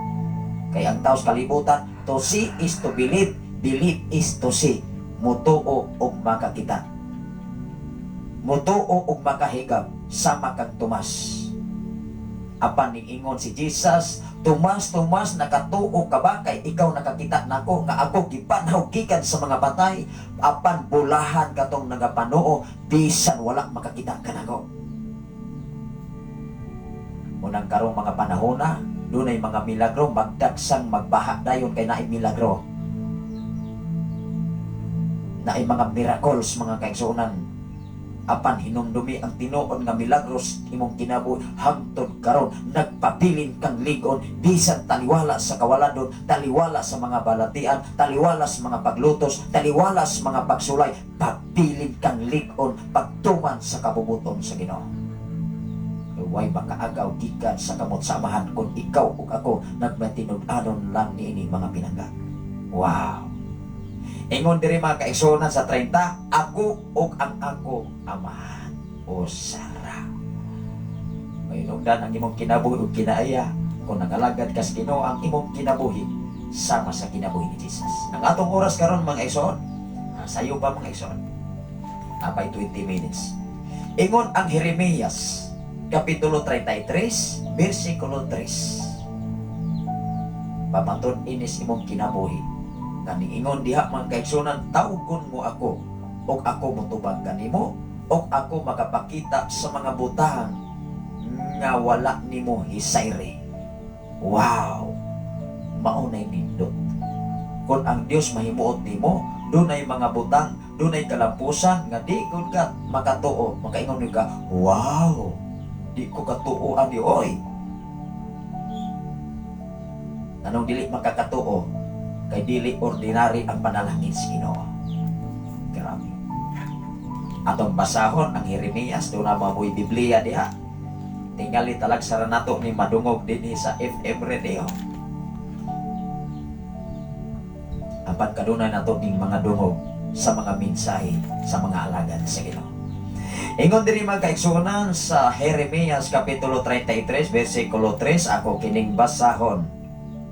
Kay ang tao sa kalibutan, to see is to believe, believe is to see. Mutuo og makakita. Mutuo og makahigab sama kang Tomas. Apan niingon si Jesus, "Tomas, Tomas, nakatuo ka ba kay ikaw nakakita nako nga ako gipanhaw gikan sa mga patay? Apan bulahan katong nagapanuo bisan wala makakita kanako." Unang karong mga panahon na, dunay mga milagro, magdagsang magbaha dayon kay naay milagro. Naay mga miracles, mga kaigsuonan. Apan hinumdumi, ang tinuod nga milagros imong kinabuhi hangtod karon nagpabilin kang ligon bisan taliwala sa kawaladon, taliwala sa mga balatian, taliwala sa mga paglutos, taliwala sa mga pagsulay, pabilin kang ligon pagtuman sa kabubuton sa Ginoo. Way makaagaw gikan sa kamot sa Amahan kung ikaw ug ako nagmatinud-anon lang niini, mga pinangga. Wow. Ingon diri, mga kaigsuonan, sa 30, "Ako ug ang akong Amahan usa ra." Mahinungdan ang imong kinabuhi ug kinaaya kung nagalagad ka sa Ginoo, ang imong kinabuhi sama sa kinabuhi ni Jesus. Ang atong oras karon, mga igsoon, sayo pa, mga igsoon. Apay 20 minutes. Ingon ang Jeremias Kapitulo 33, versikulo 3. Pamaton inis imong kinabuhi. Kaning ingon diha, mga kaigsunan, "Tawgon mo ako ug ako motubag kanimo ug ako makapakita sa mga butang nga wala nimo hisayri." Wow! Mao nay nindot. Kung ang Dios mahimuot nimo, dunay mga butang, dunay kalampusan nga di gud ka makatuo, makaingon ka, "Wow! Di ko katuo ani oy." Anong dili makakatuo? Kay dili ordinary ang panalangin sa Ginoo. Grabe. Atong basahon ang Jeremias, duna moy Biblia diha. Tingali talagsa ra nato ni madungog dinhi sa FM radio. Apan kadunay nato ning mga dungog sa mga mensahe sa mga alagad sa Ginoo. Ingon diri, mga kaigsuonan, sa Jeremias Kapitulo 33 versikulo 3, ako kining basahon.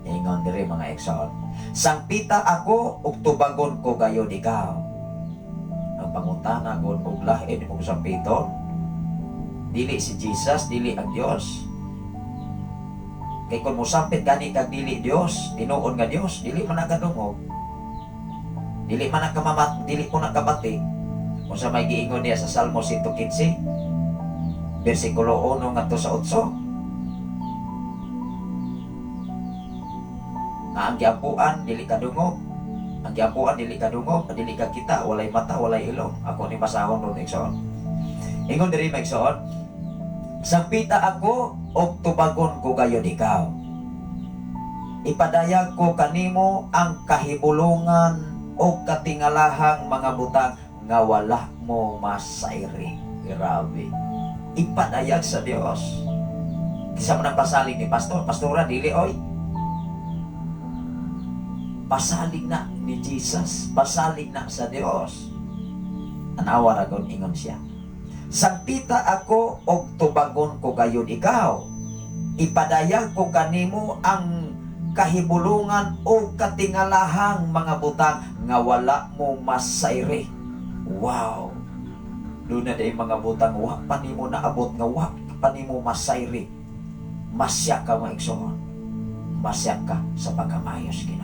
Ingon diri, mga igsoon, "Sangpita ako ug tubagon ko gayod ikaw." Ang pangutana gud og lain imong sampiton, dili si Jesus, dili ang Dios. Kay kung mosampit gani kag dili Dios, tinuod nga Dios, dili man nakadungog. Dili man nakamamat, dili ko nakabati. Kung sa may giingon niya sa Salmo 115, versikulo 1 ngadto sa 8. Nga ang giampuan dili kadungog. Ang giampuan dili kadungog, dili ka kita, walay mata, walay ilong. Ako ni basahon ron, igsoon. Ingon diri, mga igsoon, "Sampita ako og tubagon ko gayod ikaw. Ipadayag ko kanimo ang kahibulungan o katingalahang mga butang nga wala mo masayri." Grabe. Ipadayag sa Dios. Kinsa man ang pasalig ni pastor, pastora, dili oy. Pasalig na ni Jesus, pasalig na sa Dios. Anawa ra gud ingon siya. "Sampita ako og tubagon ko gayud ikaw. Ipadayag ko kanimo ang kahibulungan o katingalahang mga butang nga wala mo masayri." Wow! Duna diay mga butang wa pa nimo naabot nga wa pa nimo masayri. Masya ka, mga igsoon. Masya ka sa pagkamayos Ginoo.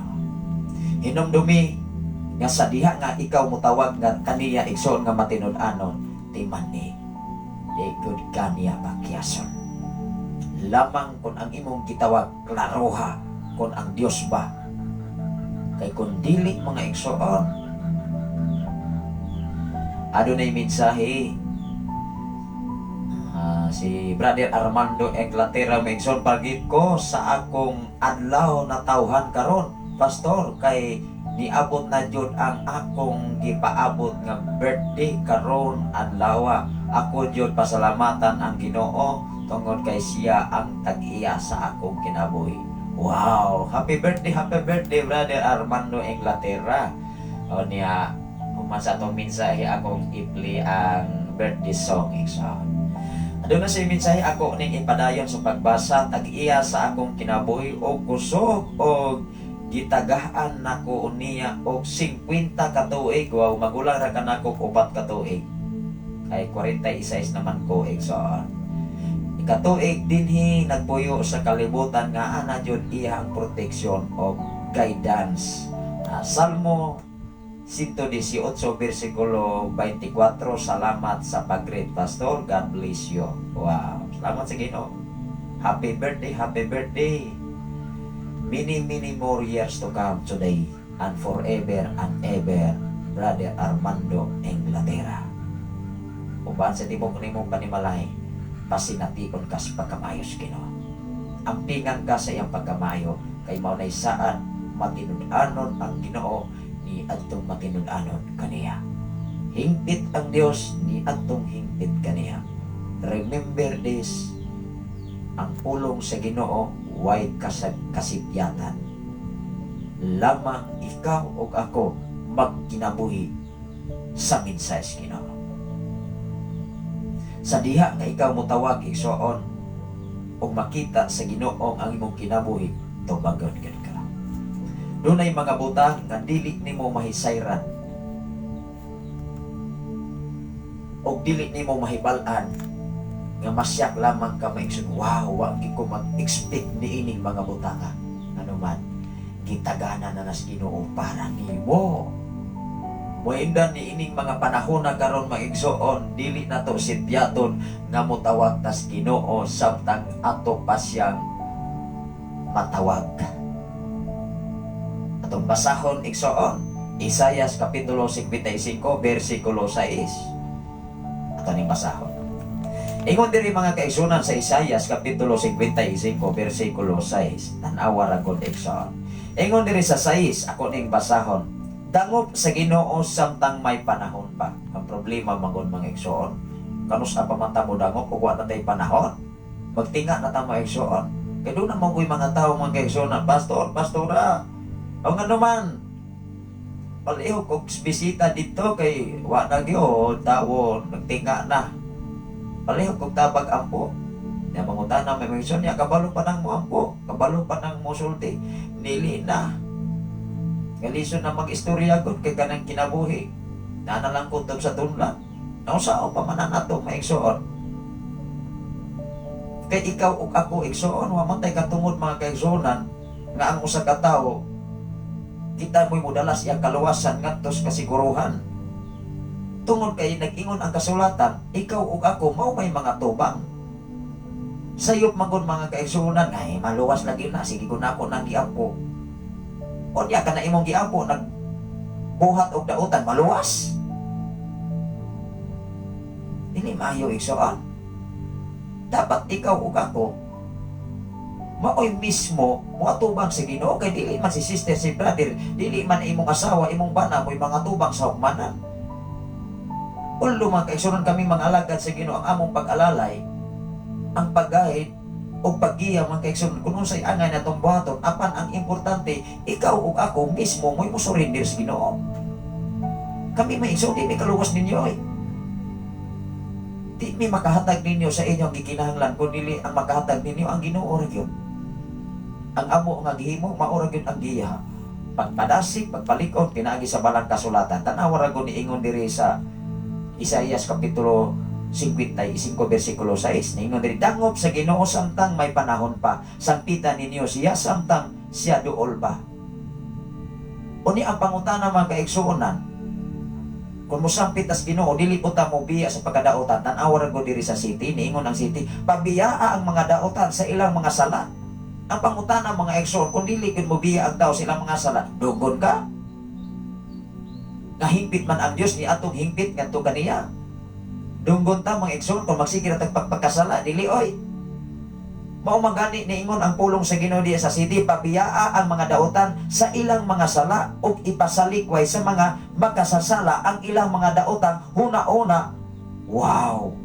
Hinumdumi nga sa diha nga ikaw mutawag nga kaniya, igsoon, nga matinud-anon, timani di gud kaniya pakyason. Lamang kung ang imong gitawag, klaroha kung ang Dios ba. Kay kung dili, mga igsoon, adunay mensahe. Si Brother Armando Inglaterra, mga igsoon, "Pagit ko sa akong adlaw na tawhan karon, Pastor, kay niabot na jud ang akong gipaabot nga birthday karon adlaw. Ako jud pasalamatan ang Ginoo tungod kay siya ang tag-iya sa akong kinabuhi." Wow, happy birthday, Brother Armando Inglaterra. O niya, human sa atong mensahe, akong i-play ang birthday song, igsoon. Aduna sa mensahe, ako ning ipadayon sa pagbasa, "Tag-iya sa akong kinabuhi og kusog og gitagaan nako niya og 50 ka tuig." Wow, magulang ra kanako 4 ka tuig. Kay 46 naman ko, igsoon. Ikatuig dinhi nagpuyo sa kalibutan nga ana jud iya ang proteksyon o guidance. Salmo 118 versikulo 24. "Salamat sa pag-greet, Pastor. God bless you." Wow. Salamat sa Ginoo. Happy birthday, happy birthday. Many, many more years to come today and forever and ever, Brother Armando Inglaterra. Uban sa tibok nimong panimalay, pasination ka sa pagkamayos Ginoo. Ampingan ka sa iyang pagkamayo kay mao nay saan matinud-anon ang Ginoo ni adtong matinud-anon kaniya. Hingpit ang Dios ni adtong hingpit kaniya. Remember this, Ang pulong sa Ginoo way kasipyatan. Lamang ikaw ug ako magkinabuhi sa mensahe sa Ginoo. Sa diha nga ikaw motawag, igsoon, ug makita sa Ginoo ang imong kinabuhi, tubagon gid ka. Dunay mga butang nga dili nimo mahisayran ug dili nimo mahibal-an nga masyak lamang ka maigsoon, "Wow, wa gyud ko mag-expect niining mga butanga." Ano man, gitagana na nas Ginoo para nimo. Moindan niining mga panahon na karon, mga igsoon, dili na to sipyaton nga motawag tas Ginoo samtang ato pa siyang matawag. Atong basahon, igsoon, Isayas kapitulo 55 versikulo 6. Ato ning basahon. Ingon diri, mga kaigsunan, sa Isayas kapitulo 55 versikulo 6. Tan-awa ra gud, igsoon. Ingon diri sa 6, ako ning basahon. "Dangop sa Ginoo samtang may panahon pa." Ang problema mangon, mga igsoon, kanus-a pa man ta mo dangop ug wa na tay panahon? Magtinga na ta, mga igsoon. Kay duna man ko'y mga tao, mga kaigsuonan, "Pastor, pastora, o nga naman, palihog og bisita dito kay wa na gyud tawo, nagtinga na. Palihog og tabag ampo." Nya mangutana may mga igsoon niya, "Kabalo pa nang moampo, kabalo pa nang mosulti?" Dili na. Galisod na mag-istorya gud kay kanang kinabuhi. Naa na lang kutob sa tunlan. Nausa pa man na nato, mga igsoon? Kay ikaw ug ako, igsoon, wa man tay katungod, mga kaigsuonan, nga ang usa ka tawo kita mo'y modalas iyang kaluwasan ngadto sa kasiguruhan. Tungod kay nag-ingon ang kasulatan, ikaw ug ako mao may mga tubang. Sayop man gud, mga kaigsuonan, "Ay, maluwas lagi na, sige ko na ako nang giampo." Unya ka na imong giampo, nagbuhat og dautan, maluwas? Dili maayo, igsoon. Dapat ikaw ug ako maoy mismo moatubang sa Ginoo kay dili man si sister, si brother, dili man imong asawa, imong bana mo'y mga tubang sa hukmanan. Although, mga kaigsuonan, kami mga alagad sa Ginoo, ang among pag-alalay, ang pag-guide o paggiya, mga kaigsuonan, kung unsay angay natong buhaton, apan ang importante, ikaw ug ako mismo mo'y mo-surrender sa Ginoo. Kami, mga igsoon, di mi kaluwas ninyo eh. Di mi makahatag ninyo sa inyong gikinahanglan kung dili ang makahatag ninyo ang Ginoo ra gyud. Ang amo nga gihimo, mao ra gyud ang giya. Pagpadasig, pagpalig-on pinaagi sa balang kasulatan. Tan-awa ra gud niingon diri sa Isaias kapitulo 55 versikulo 6. Niingon diri, "Dangop sa Ginoo samtang may panahon pa. Sampitan ninyo siya samtang siya duol pa." Uni ang pangutana, mga kaigsuonan, kung mosampit tas Ginoo, dili po ta mo biya sa pagkadaotan. Tan-awa ra gud diri sa city, niingon ang city, "Pabiyaa ang mga daotan sa ilang mga sala." Ang pangutana, mga igsoon, kung dili gud mo biya ang tao sa ilang mga sala, dugon ka? Nga hingpit man ang Dios ni atong hingpit ngadto kaniya. Dunggon ta, mga igsoon, kung magsige ra tag pagpagkasala? Dili oy. Mao man gani niingon ang pulong sa Ginoo diya sa city, "Pabiyaa ang mga dautan sa ilang mga sala ug ipasalikway sa mga makasasala ang ilang mga daotang huna-una." Wow.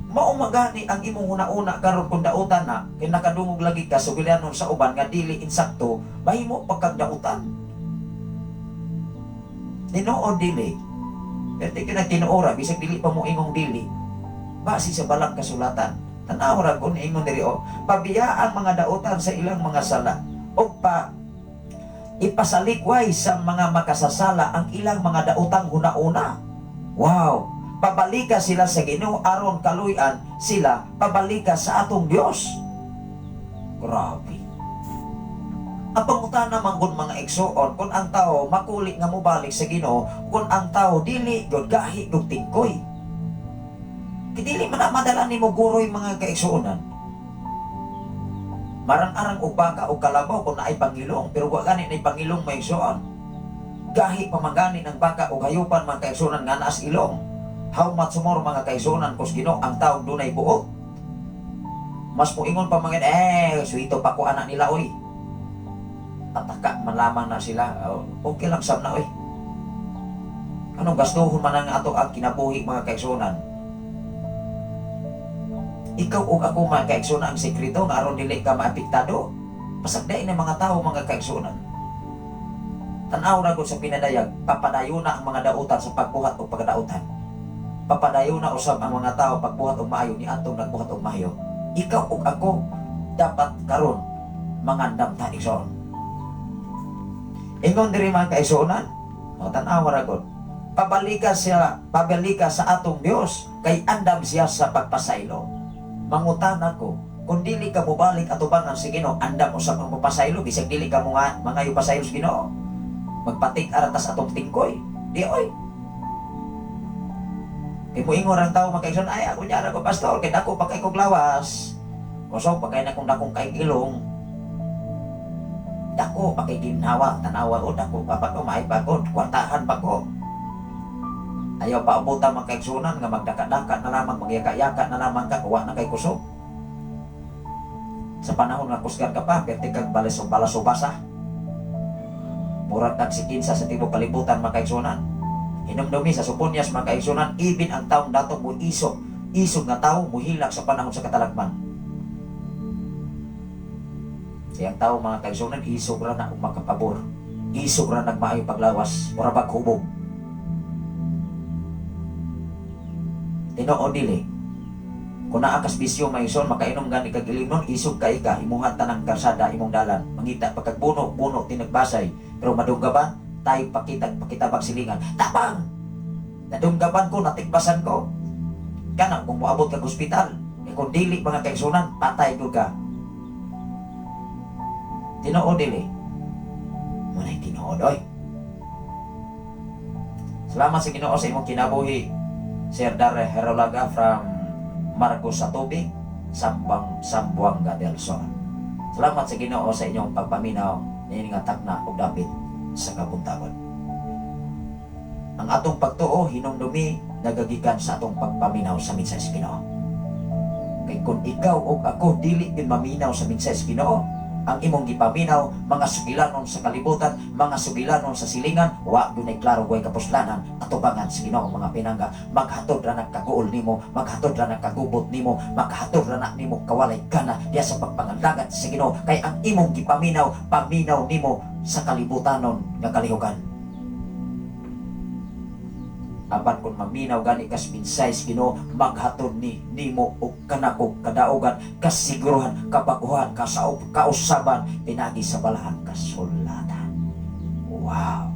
Mao man gani ang imong huna-una karon kung dautan na kay nakadungog lagi ka sugilyanon sa uban nga dili insakto, mahimo pagkagdautan. Tinuod dili? Pero di ka nagtinuora, bisag dili pa mo ingong dili. Base sa balang kasulatan. Tanaw ra kung ingon diri o, "Pabiya ang mga dautan sa ilang mga sala o pa ipasalikway sa mga makasasala ang ilang mga daotang huna-una." Wow! Pabalika sila sa Ginoo aron kaluy-an sila, pabalika sa atong Dios. Grabe. Ang pangutana man gud, mga igsoon, kung ang tao makuli nga mobalik sa Ginoo, kung ang tao dili gud gahi gud tingkoy. Kay dili man na madala nimo guroy, mga kaigsuonan. Marang-arang og baka o kalabaw kung naay pangilong, pero wa gani naay pangilong, mga igsoon. Gahi pa man gani ng baka o hayupan, mga kaigsuonan, nga naas ilong. How much more, mga kaigsuonan, kus Ginoo ang tao dunay buot? Mas moingon pa mga eh, suwito pa ko anak nila oy. Pataka man lamang na sila. Oh, okay lang sab na oy. Anong gastuhon man ang ato ang kinabuhi, mga kaigsuonan? Ikaw ug ako, mga kaigsuonan, ang sekreto nga aron dili ka maapektado. Pasagdain ng mga tao, mga kaigsuonan. Tan-aw ra gud sa pinadayag, papadayon na ang mga dautan sa pagbuhat og pagkadautan. Papadayon na usab ang mga tao pagbuhat og maayo ni atong nagbuhat og maayo. Ikaw ug ako dapat karon mangandam ta, igsoon. Ingon diri, mga kaigsuonan, o tan-aw ra gud. Pabalika siya, pabalika sa atong Dios kay andam siya sa pagpasaylo. Mangutana ko, kung dili ka mobalik atubangan sa Ginoo, andam usab ang mopasaylo bisag dili ka mo nga mangayo pasaylo sa Ginoo. Magpatig aratas atong tingkoy. Di oy. Kay moingon ang tao, mga kaigsoon, "Ay, ako niya ko, pastor, kay dako pa kay kog lawas. Kusog pa kay na kung dakong kay ilong. Dako pa kay ginhawa, tanawa o dako pa pa ko, maay pa ko, kwartahan pa ko." Ayaw pa abutan, mga kaigsuonan, nga magdaka-daka na lamang, magyaka-yaka na lamang ka, wa na kay kusog. Sa panahon nga kusgan ka pa, perti kag balas balasubasa. Murag kag si kinsa sa tibok kalibutan, mga kaigsuonan. Hinumdumi sa Soponias, mga kaigsuonan, even ang taong datong mo isog, isog nga tao, muhilak sa panahon sa katalagman. Kaya ang tao, mga kaigsuonan, isog ra na og makapabor. Isog ra nagmaayo paglawas, mura bag hubog. Tinuod dili? Kung naa kas bisyo mayson, makainom gani kag ilimnon, isog kay ka, imuhan tanang karsada imong dalan. Mangita pa kag buno, buno tinagbasay. Pero madunggaban, tayo pakita pakitabag silingan. Tabang! Nadunggaban ko, natigbasan ko. Kana kung moabot kag ospital, eh kung dili, mga kaigsuonan, patay gud ka. Tinuod dili? Muna'y tinuod oy. Salamat sa Ginoo sa imong kinabuhi, Sir Dare Herolaga from Marcos sa Tubig, Sambang, Zamboanga del Sur. Salamat sa Ginoo sa inyong pagpaminaw niini nga takna ug dapit sa kabuntagon. Ang atong pagtuo, hinumdumi, nagagikan sa atong pagpaminaw sa mensahe sa Ginoo. Kay kung ikaw o ako dili gyud maminaw sa mensahe sa Ginoo, ang imong gipaminaw mga sugilanon sa kalibutan, mga sugilanon sa silingan, wa gyud klaro way kapuslanan atubangan sa Ginoo, mga pinangga. Maghatod ra nagkaguol nimo, maghatod ra nagkagubot nimo, maghatod ra na nimo kawalay gana diya sa pagpangalagad sa Ginoo, kay ang imong gipaminaw, paminaw nimo sa kalibutanon nga kalihukan. Apan kung maminaw gani kas mensahe sa Ginoo, maghatod ni nimo og kanako kadaugan, kasiguruhan, kabaguhan, kasaop, kausaban pinagi sa balahan kasulatan. Wow.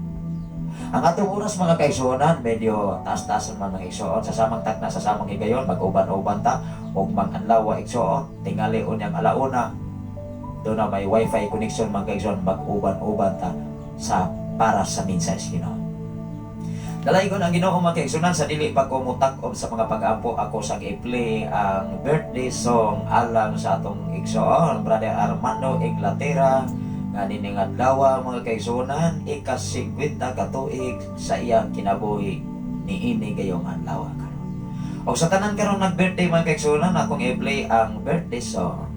Ang atong oras, mga kaigsuonan, medyo taas-taas man, mga igsoon. Sa samang takna, sa samang higayon, mag-uban-uban ta og mang-anlawa, igsoon. Tingali unyang alauna. Doon na may wifi connection, mga kaigsoon, mag-uban-uban ta sa para sa mensahe sa Ginoo. Dalaygon ang Ginoo, mga kaigsuonan. Sa dili pa ko mutak-ob sa mga pag-ampo, ako sang i-play ang birthday song alang sa atong igsoon, Brother Armando Inglaterra, nga nining adlaw, mga kaigsuonan, ika-50 ka tuig sa iyang kinabuhi niini gayong adlaw karon. Og sa tanan karon nag-birthday, mga kaigsuonan, akong i-play ang birthday song.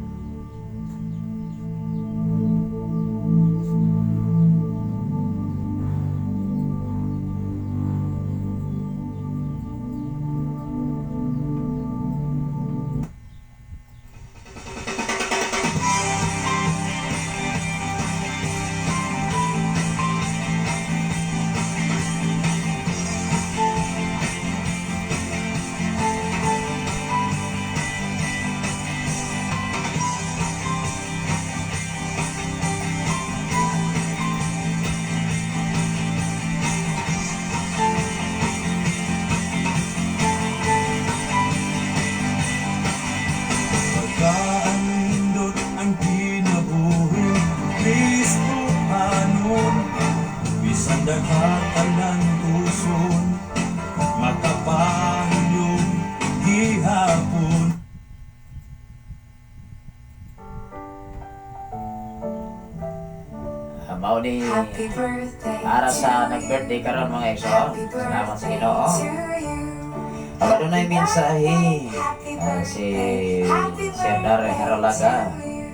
Pagkaanindot ang kinabuhi, Kristohanon. Bisan daghang kalantuson, makapahilyong gihapon. Mao ni Happy birthday para sa to nag-birthday you. karon, mga igsoon. Happy Salamat sa birthday Ginoo. to you. Ug adunay mensahe Happy si birthday, happy Sir Dare birthday Herolaga to you.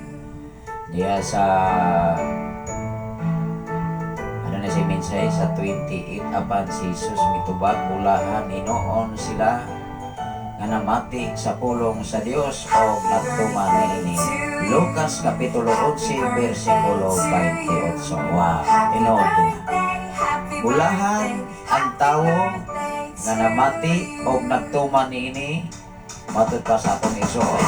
diya sa ano na si mensahe sa 28, apan si Jesus mitubag, bulahan hinuon sila. Nga namati sa pulong sa Dios o nagtuman niini. Lucas Kapitulo 11, versikulo 28. Wow, tinuod na. Bulahan ang tawo nga namati o nagtuman niini matud pa sa atong igsoon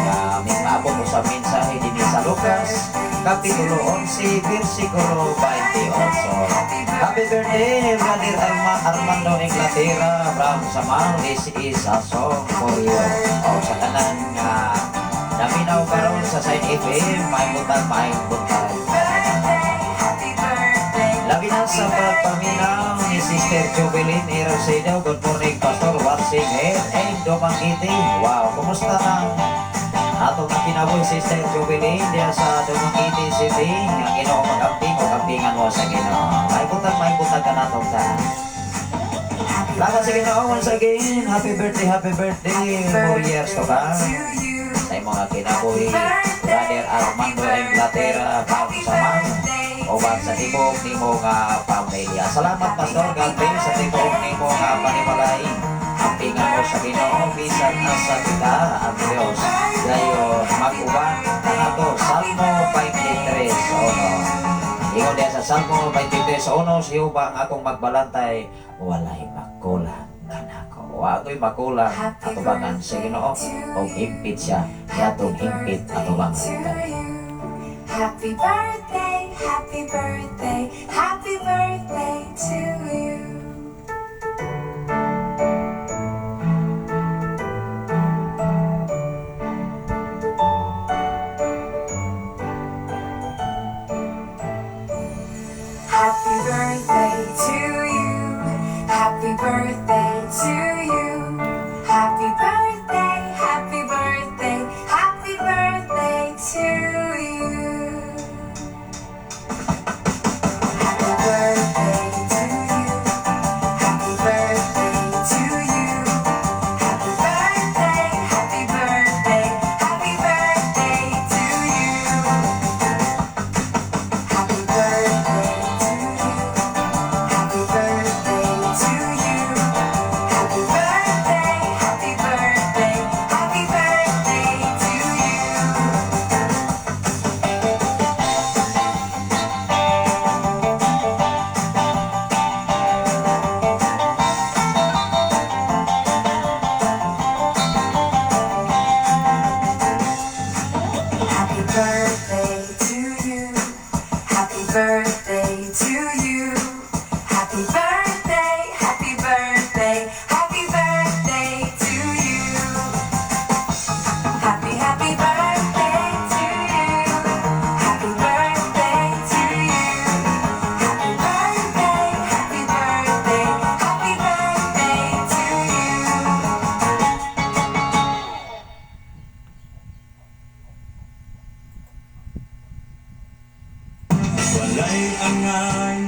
nga mipaabot ko sa mensahe dinhi sa Lucas Kapitulo 11, versikulo 28. Happy birthday, Brother Armando Inglaterra from Samal. This is a song for you. O sa tanan nga naminaw karon sa Shine FM, may buntag, may buntag. Labi na sa pagpaminaw ni Sister Jubilin Erosedo. Good morning, Pastor. Watching here in Dumaguete. Wow, kumusta na atong kinabuhi, Sister Jubilin, diya sa Dumaguete City? Ang Ginoo mag-amping o ampingan mo sa Ginoo. May buntag ka natong tanan. Salamat sa Ginoo once again. Happy birthday, happy birthday. More years to come sa imong mga kinabuhi, Brother Armando Inglaterra from Samal, uban sa tibok nimo nga pamilya. Salamat, Pastor. God bless sa tibok nimo nga panimalay. Ampingan mo sa Ginoo bisan asa kita, ang Dios dayon mag-uban kanato. Salmo 23:1. Ingon diya sa Salmo 23:1, "Si Jehova ang akong magbalantay, walay makulang kanako." Wako'y makulang atubangan sa Ginoo og himpit siya niadtong himpit atubangan kani. Happy birthday, happy birthday, happy birthday to you. Happy birthday to you. Happy birthday to you. Happy birthday, happy birthday, happy birthday to you. Happy birthday to you. Happy birthday to you. Happy birthday, happy birthday, happy birthday to you. Happy birthday to you. Happy birthday to you. Happy birthday, happy birthday, happy birthday to you. Happy birthday to you. Happy birthday to you. Happy birthday, happy birthday, happy birthday to you. Happy, happy birthday to you. Happy birthday to you. Happy birthday, happy birthday, happy birthday to you. Walay angay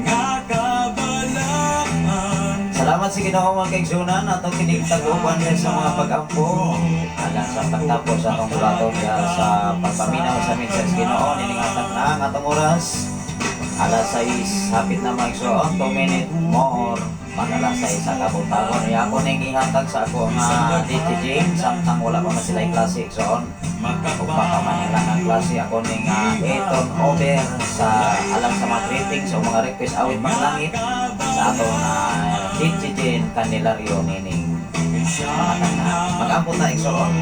nga kabalaan. Salamat sa Ginoo, mga kaigsunan, atong kining tag-uban sa mga pag-ampo hanggang sa pagtapos sa atong bulaton sa pagpaminaw sa mensahe sa Ginoo. Niningatag na ang atong oras, alas 6 hapit na, mga igsoon, 2 minute more mag alas 6 sa kabuntagon. Ya, ako ning ihatag sa ako nga DJ James samtang wala pa man sila klase, igsoon, ug baka man nila ang klase, ako ning i-turn over sa alang sa mga greetings o mga request awit panglangit sa atong DJ Jane Candelario nining mga tanan. Mag-ampo ta, igsoon.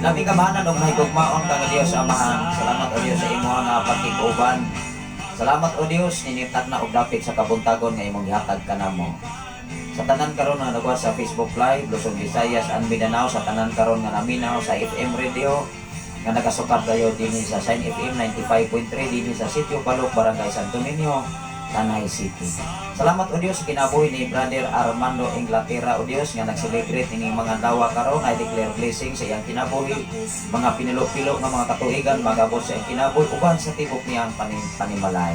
Labi kamahanan og mahigugmaon ka nga Dios Amahan. Salamat, o Dios, sa imo nga pagkig-uban. Salamat, o Dios, ninitag na og dapit sa kabuntagon nga imong gihatag kanamo. Sa tanan karon nga nagawa sa Facebook Live, Luzon, Visayas and Mindanao, sa tanan karon nga naminaw sa FM radio nga nakasukad kayo dinhi sa Shine FM 95.3 dinhi sa Sitio Balok, Barangay Santo Niño, Tanay City. Salamat, o Dios, sa kinabuhi ni Brother Armando Inglaterra, o Dios, nga nag-celebrate ining mga dawa karon. I declare blessing sa iyang kinabuhi, mga pinilo-pilo nga mga katuigan magabot sa iyang kinabuhi uban sa tibok niyang panimalay.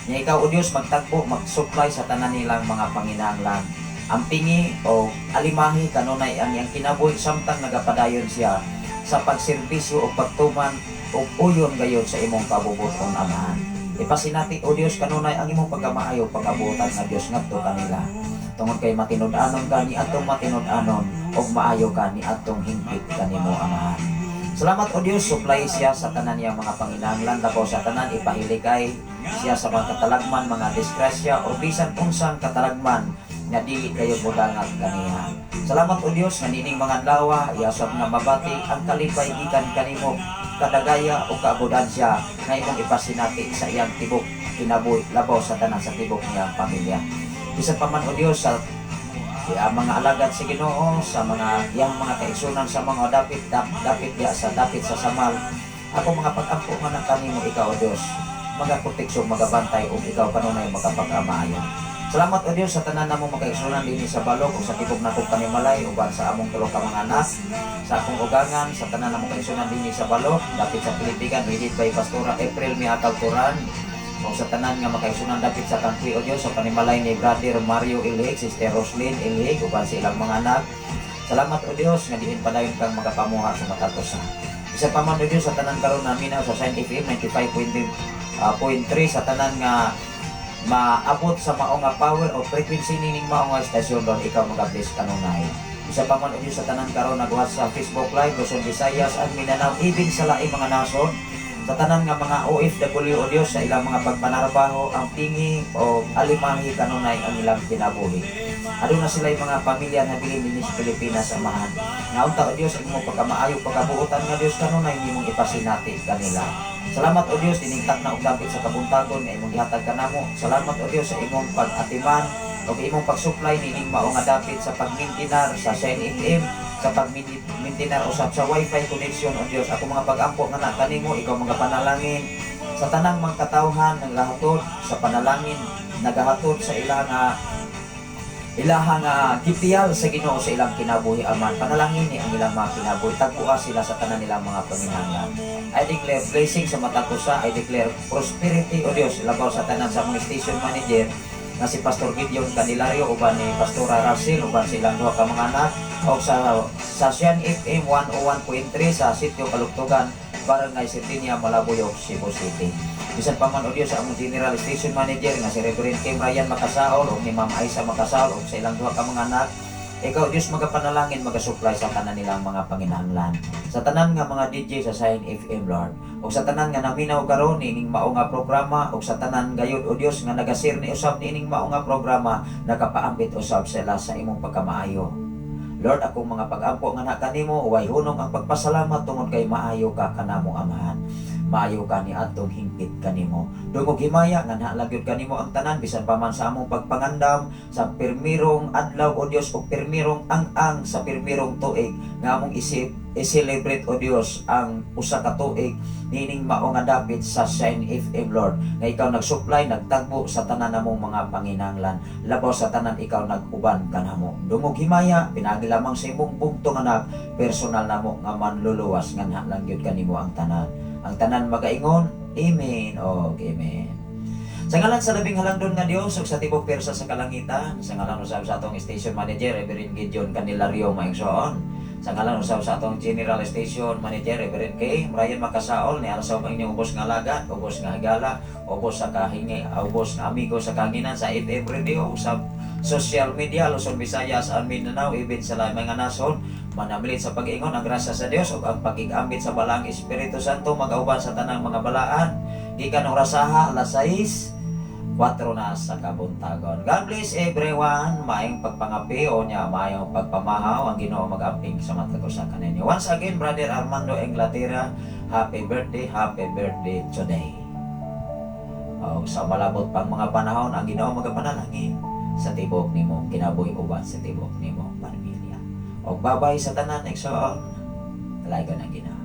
Nya ikaw, o Dios, magtagbo, mag-supply sa tanan nilang mga panginahanglan. Ampingi o alimahi kanunay ang iyang kinabuhi samtang nagapadayon siya sa pagserbisyo o pagtuman o uyon gayon sa imong kabubuton, Amahan. Ipasinati, O Dios, kanunay ang imong pagkamaayo, pagkabuotan nga Dios ngadto kanila. Tungod kay matinud-anon ka ni atong matinud-anon ug maayo ka ni atong hingpit kanimo, Amahan. Salamat, O Dios, supply siya sa tanan niyang mga panginahanglan, labaw sa tanan ipahilikay siya sa mga katalagman, mga disgrasya o bisan unsang katalagman nga dili kayo mudangat kaniya. Salamat, O Dios, nga nining mga adlaw iyasab nga mabati ang kalipay gikan kanimo, kadagaya o kaabundansya nga imong ipasinati sa iyang tibok kinabuhi, labaw sa tanan sa tibok niyang pamilya. Bisan pa man, O Dios, sa ang mga alagad sa Ginoo, sa mga iyang mga kaigsunan sa mga dapit dapit diya sa dapit sa Samal, ako mga pag-ampo nga na kanimo, ikaw, O Dios mga proteksyon, magabantay ug ikaw kanunay makapag-amaayo. Salamat, O Dios, sa tanan namo mga kaigsunan dinhi sa Balok ug sa tibok nakong panimalay uban sa among tulo ka mga anak, sa akong ugangan, sa tanan namo kaigsunan dinhi sa Balok dapit sa Pilipigan, headed by Pastora April Miakaw Turan, o sa tanan nga makaigsunan dapit sa Kangkwi, O Dios, sa panimalay ni Brother Mario Ilhig, Sister Roslyn Ilhig uban sa ilang mga anak. Salamat, O Dios, nga diin padayon kang magapamuha sa matag usa. Bisan pa man, O Dios, sa tanan karon naminaw sa Shine FM 95.3, sa tanan nga maabot sa mao nga power o frequency nining mao nga estasyon, Lord, ikaw magabless kanunay. Bisan pa man, O Dios, sa tanan karon nagwatch sa Facebook Live, Luzon, Visayas at Mindanao, even sa laing mga nasod, sa tanan nga mga OFW, O Dios, sa ilang mga pagpanarbaho, ang tingi o alimahi kanunay ang ilang kinabuhi. Aduna sila yung mga pamilya na bilin dinhi sa Pilipinas, Amahan. Nga unta, O Dios, ang imong pagkamaayo, pagkabuotan nga Dios kanunay nimong ipasinati kanila. Salamat, O Dios, diningtak na og dapit sa kabuntagon nga imong gihatag kanamo. Salamat, O Dios, sa imong pag-atiman ug imong pag-supply nining mao nga dapit sa pagmintinar sa Shine FM, sa pagmintinar usab sa Wi-Fi connection, O Dios. Ako mga pag-ampo nga na kanimo, ikaw mga panalangin sa tanang mga katawhan ng gahatod sa panalangin, nagahatod sa ilang ilaha nga gipiyal sa Ginoo sa ilang kinabuhi, Aman. Panalangin ni ang ilang mga kinabuhi. Tagpuha sila sa tanan nilang mga panginahanglan. I declare blessing sa matag usa. I declare prosperity, O Dios, labaw sa tanan sa mga station manager nga si Pastor Gideon Candelario uban ni Pastora Russell uban sa ilang duha ka mga anak o sa Shine FM 101.3 sa Sitio Kalugtugan, Barangay Setinia, Malabuyoc, Cebu City. Bisan pa man, O Dios, sa among General Station Manager nga si Reverend Kim Ryan Makasaol o ni Ma'am Aisa Makasaol o sa ilang duha ka mga anak, ikaw, Diyos, magapanalangin, magasupply sa tanan nilang mga panginahanglan. Sa tanan nga mga DJ sa Shine FM, Lord, o sa tanan nga naminaw karon nining mao nga programa, o sa tanan gayud, O Dios, nga nagasir ni usab nining mao nga programa, nakapaambit usab sila sa imong pagkamaayo. Lord, akong mga pag-ampo nga na kanimo, way hunong ang pagpasalamat tungod kay maayo ka kanamo, Amahan. Maayo ka ni atong hingpit kanimo. Dungog himaya nga nalagyod kanimo ang tanan bisan pa man sa among pagpangandam sa pirmirong adlaw, O Dios, o pirmirong ang-ang sa pirmirong tuig nga among isip i-celebrate, O Dios, ang usa ka tuig nining mao nga dapit sa Shine FM, Lord, nga ikaw nagsupply, nagtagbo sa tanan namong mga panginahanglan. Labaw sa tanan, ikaw nag-uban kanamo. Dungog himaya pinaagi lamang sa imong bugtong anak, personal namo nga manluluwas, nga lang gyud kanimo ang tanan. Ang tanan magaingon, Amen o Amen. Sa ngalan sa labing halangdon nga Dios ug sa tibok persa sa kalangitan, sa ngalan usab sa atong station manager, Reverend Gideon Candelario Maigsoon, sa ngalan usab sa atong general station manager, Reverend K. Brian Makasaol, ni sa ang inyong ubos nga alagad, ubos nga higala, ubos sa kahingi, ubos nga amigo sa kahanginan sa FM radio, sa social media, Luzon, Visayas, and Mindanao, even sa laing mga nasod, manamlit sa pag-ingon, ang grasya sa Dios ug ang pagigambit sa Balaang Espiritu Santo magauban sa tanang mga balaan. Gikan orasaha, alas 6, 4 na sa kabuntagon. God bless everyone. Maayong pagpangapi o nya maayong pagpamahaw. Ang Ginoo mag-amping sa matag usa kaninyo. Once again, Brother Armando Inglaterra, happy birthday today. O, sa malabot pang mga panahon, ang Ginoo magapanalangin sa tibok nimo kinabuhi uban sa tibok nimo pamilya. Og babay sa tanan, igsoon. Talaga ng Ginoo.